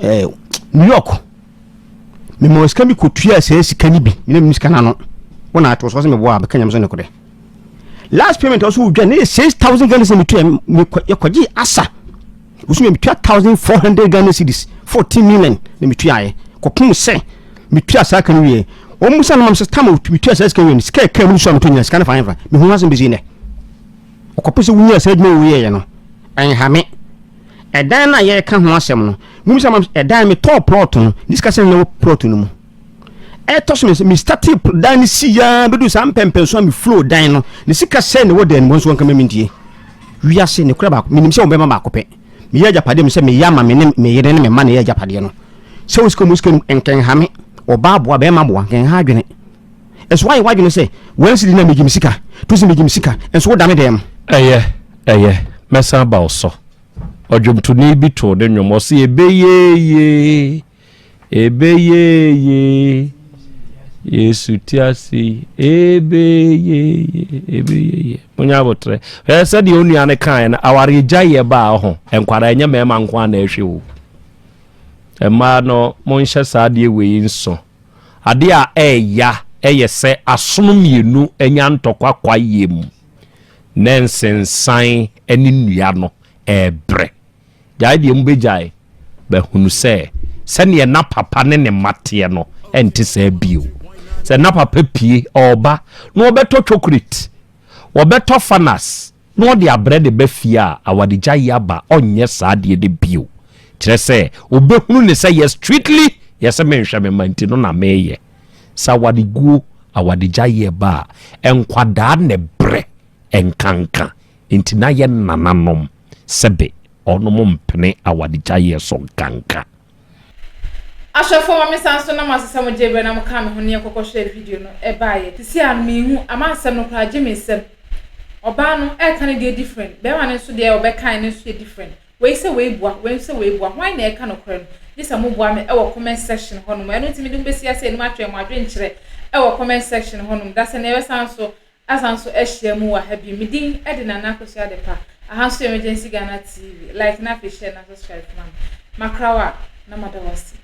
ɛɛ, New York. Mema sika bi kɔtuaa saa sika no bi mena mnim sika no ano wo na ato so sɛ meboa a bɛka nyame so nokorɛ last payment ɔso wodwa ne yɛ 6000 Ghana cedis metua yɛkɔgye asa woso metua 1400 Ghana cedis 14 million na metuaeɛ kɔpem sɛ metua saa ka no wieɛ wɔn mu sɛ no mam sɛ tam metua saa sika wie no sika ɛka mu no so a metɔ nyina sika no fa hefa mehu asɛm bɛsi nnɛ ɔkɔpem sɛ wonya saa adwuma woyɛeɛ no ɛnha me Ɛdan no a yɛreka ho asɛm no, mumisa ma ɛdan metɔɔ plot no, ne sika sɛn na ɛwɔ plot no mu. Ɛtɔ so mmiɛnsa, me startee dan no si yaa bɛdu saa mpɛmpɛnso a me flow dan no, ne sika sɛn na ɛwɔ dan no mu nso wɔnka ma mentie. Wiase ne kora baako, menim sɛ wɔbɛma baako pɛ. Meyɛ agyapadeɛ me sɛ meyɛ ama me ne me yere ne me mma na ɛyɛ agyapadeɛ no. Sɛ wo sika mu sika no nkɛnha me, ɔbaa boa, bɛrima boa, nkɛnha adwene. Ɛso woayɛ w'adwene sɛ one cedi na megye me sika, two cedi megye me sika, nso woda me dɛm. Ɛyɛ, ɛyɛ, mɛsan aba wo so. Ɔdwomtoni bi too ne nnwom, ɔse ɛbɛyɛ yie. Ebeye ye, Yesu te ase yi. Ebeye ye, ebeye ye. Munya abotrɛ. Hwɛ sɛdeɛ onua no kaeɛ no, awaregya yɛ baa ho. Nkwadaa ɛnyɛ mmarima nko ara na ɛhwɛ o. Mmaa no, monhyɛ saa adeɛ wei nso. Adeɛ a ɛɛya ɛyɛ sɛ asono mmienu anya ntɔkwa kwaeɛ mu na nsensan ne nnua no ɛɛbrɛ. Gyae deɛ mobɛgyae, bɛhunu sɛ sɛdeɛ na papa ne ne mma teɛ no ɛnte saa bio. Sɛ na papa pie ɔreba na ɔbɛtɔ chocolate, ɔbɛtɔ fanas na ɔde abrɛ ne ba fie a, awaregyaeɛ aba, ɔnyɛ saa adeɛ no bio. Kyerɛ sɛ ɔbɛhunu ne sɛ yɛ strictly yɛ sɛ menhwɛ me mma nti no na meyɛ. Sɛ awareguo, awaregyaeɛ ba a, nkwadaa na ɛbrɛ nkanka. Nti na yɛn nananom sɛbe ɔnom mpene awaregyaeɛ so nkanka. Ahwɛfoɔ ma me san so na mo ase sɛ mo gyee berɛ na mo kaa me ho ne yɛn kɔkɔ hwɛɛ video no ɛbaeɛ. Sisi a no menhu ama asɛm no koraa gye me nsam. Ɔbaa no ɛreka ne deɛ different, bɛrima no nso deɛ ɔbɛkae no nso yɛ different. Wei sɛ wei boa, wei nso sɛ wei boa, hwan na ɛreka nokorɛ no? Gye sɛ mo boa me ɛwɔ comment section hɔ nom. Ɛno nti mede mo bɛsi ase anim atwɛn mo adwenkyerɛ ɛwɔ comment section hɔ nom. Dasɛ na yɛbɛsan so Asan nso ahyia mu wɔ ha bio. Me din de Nana Akosua Adepa. Aha nso yɛ Emergency Ghana TV. Like na afei share na subscribe ma me. Makra wo a, na mada wo ase.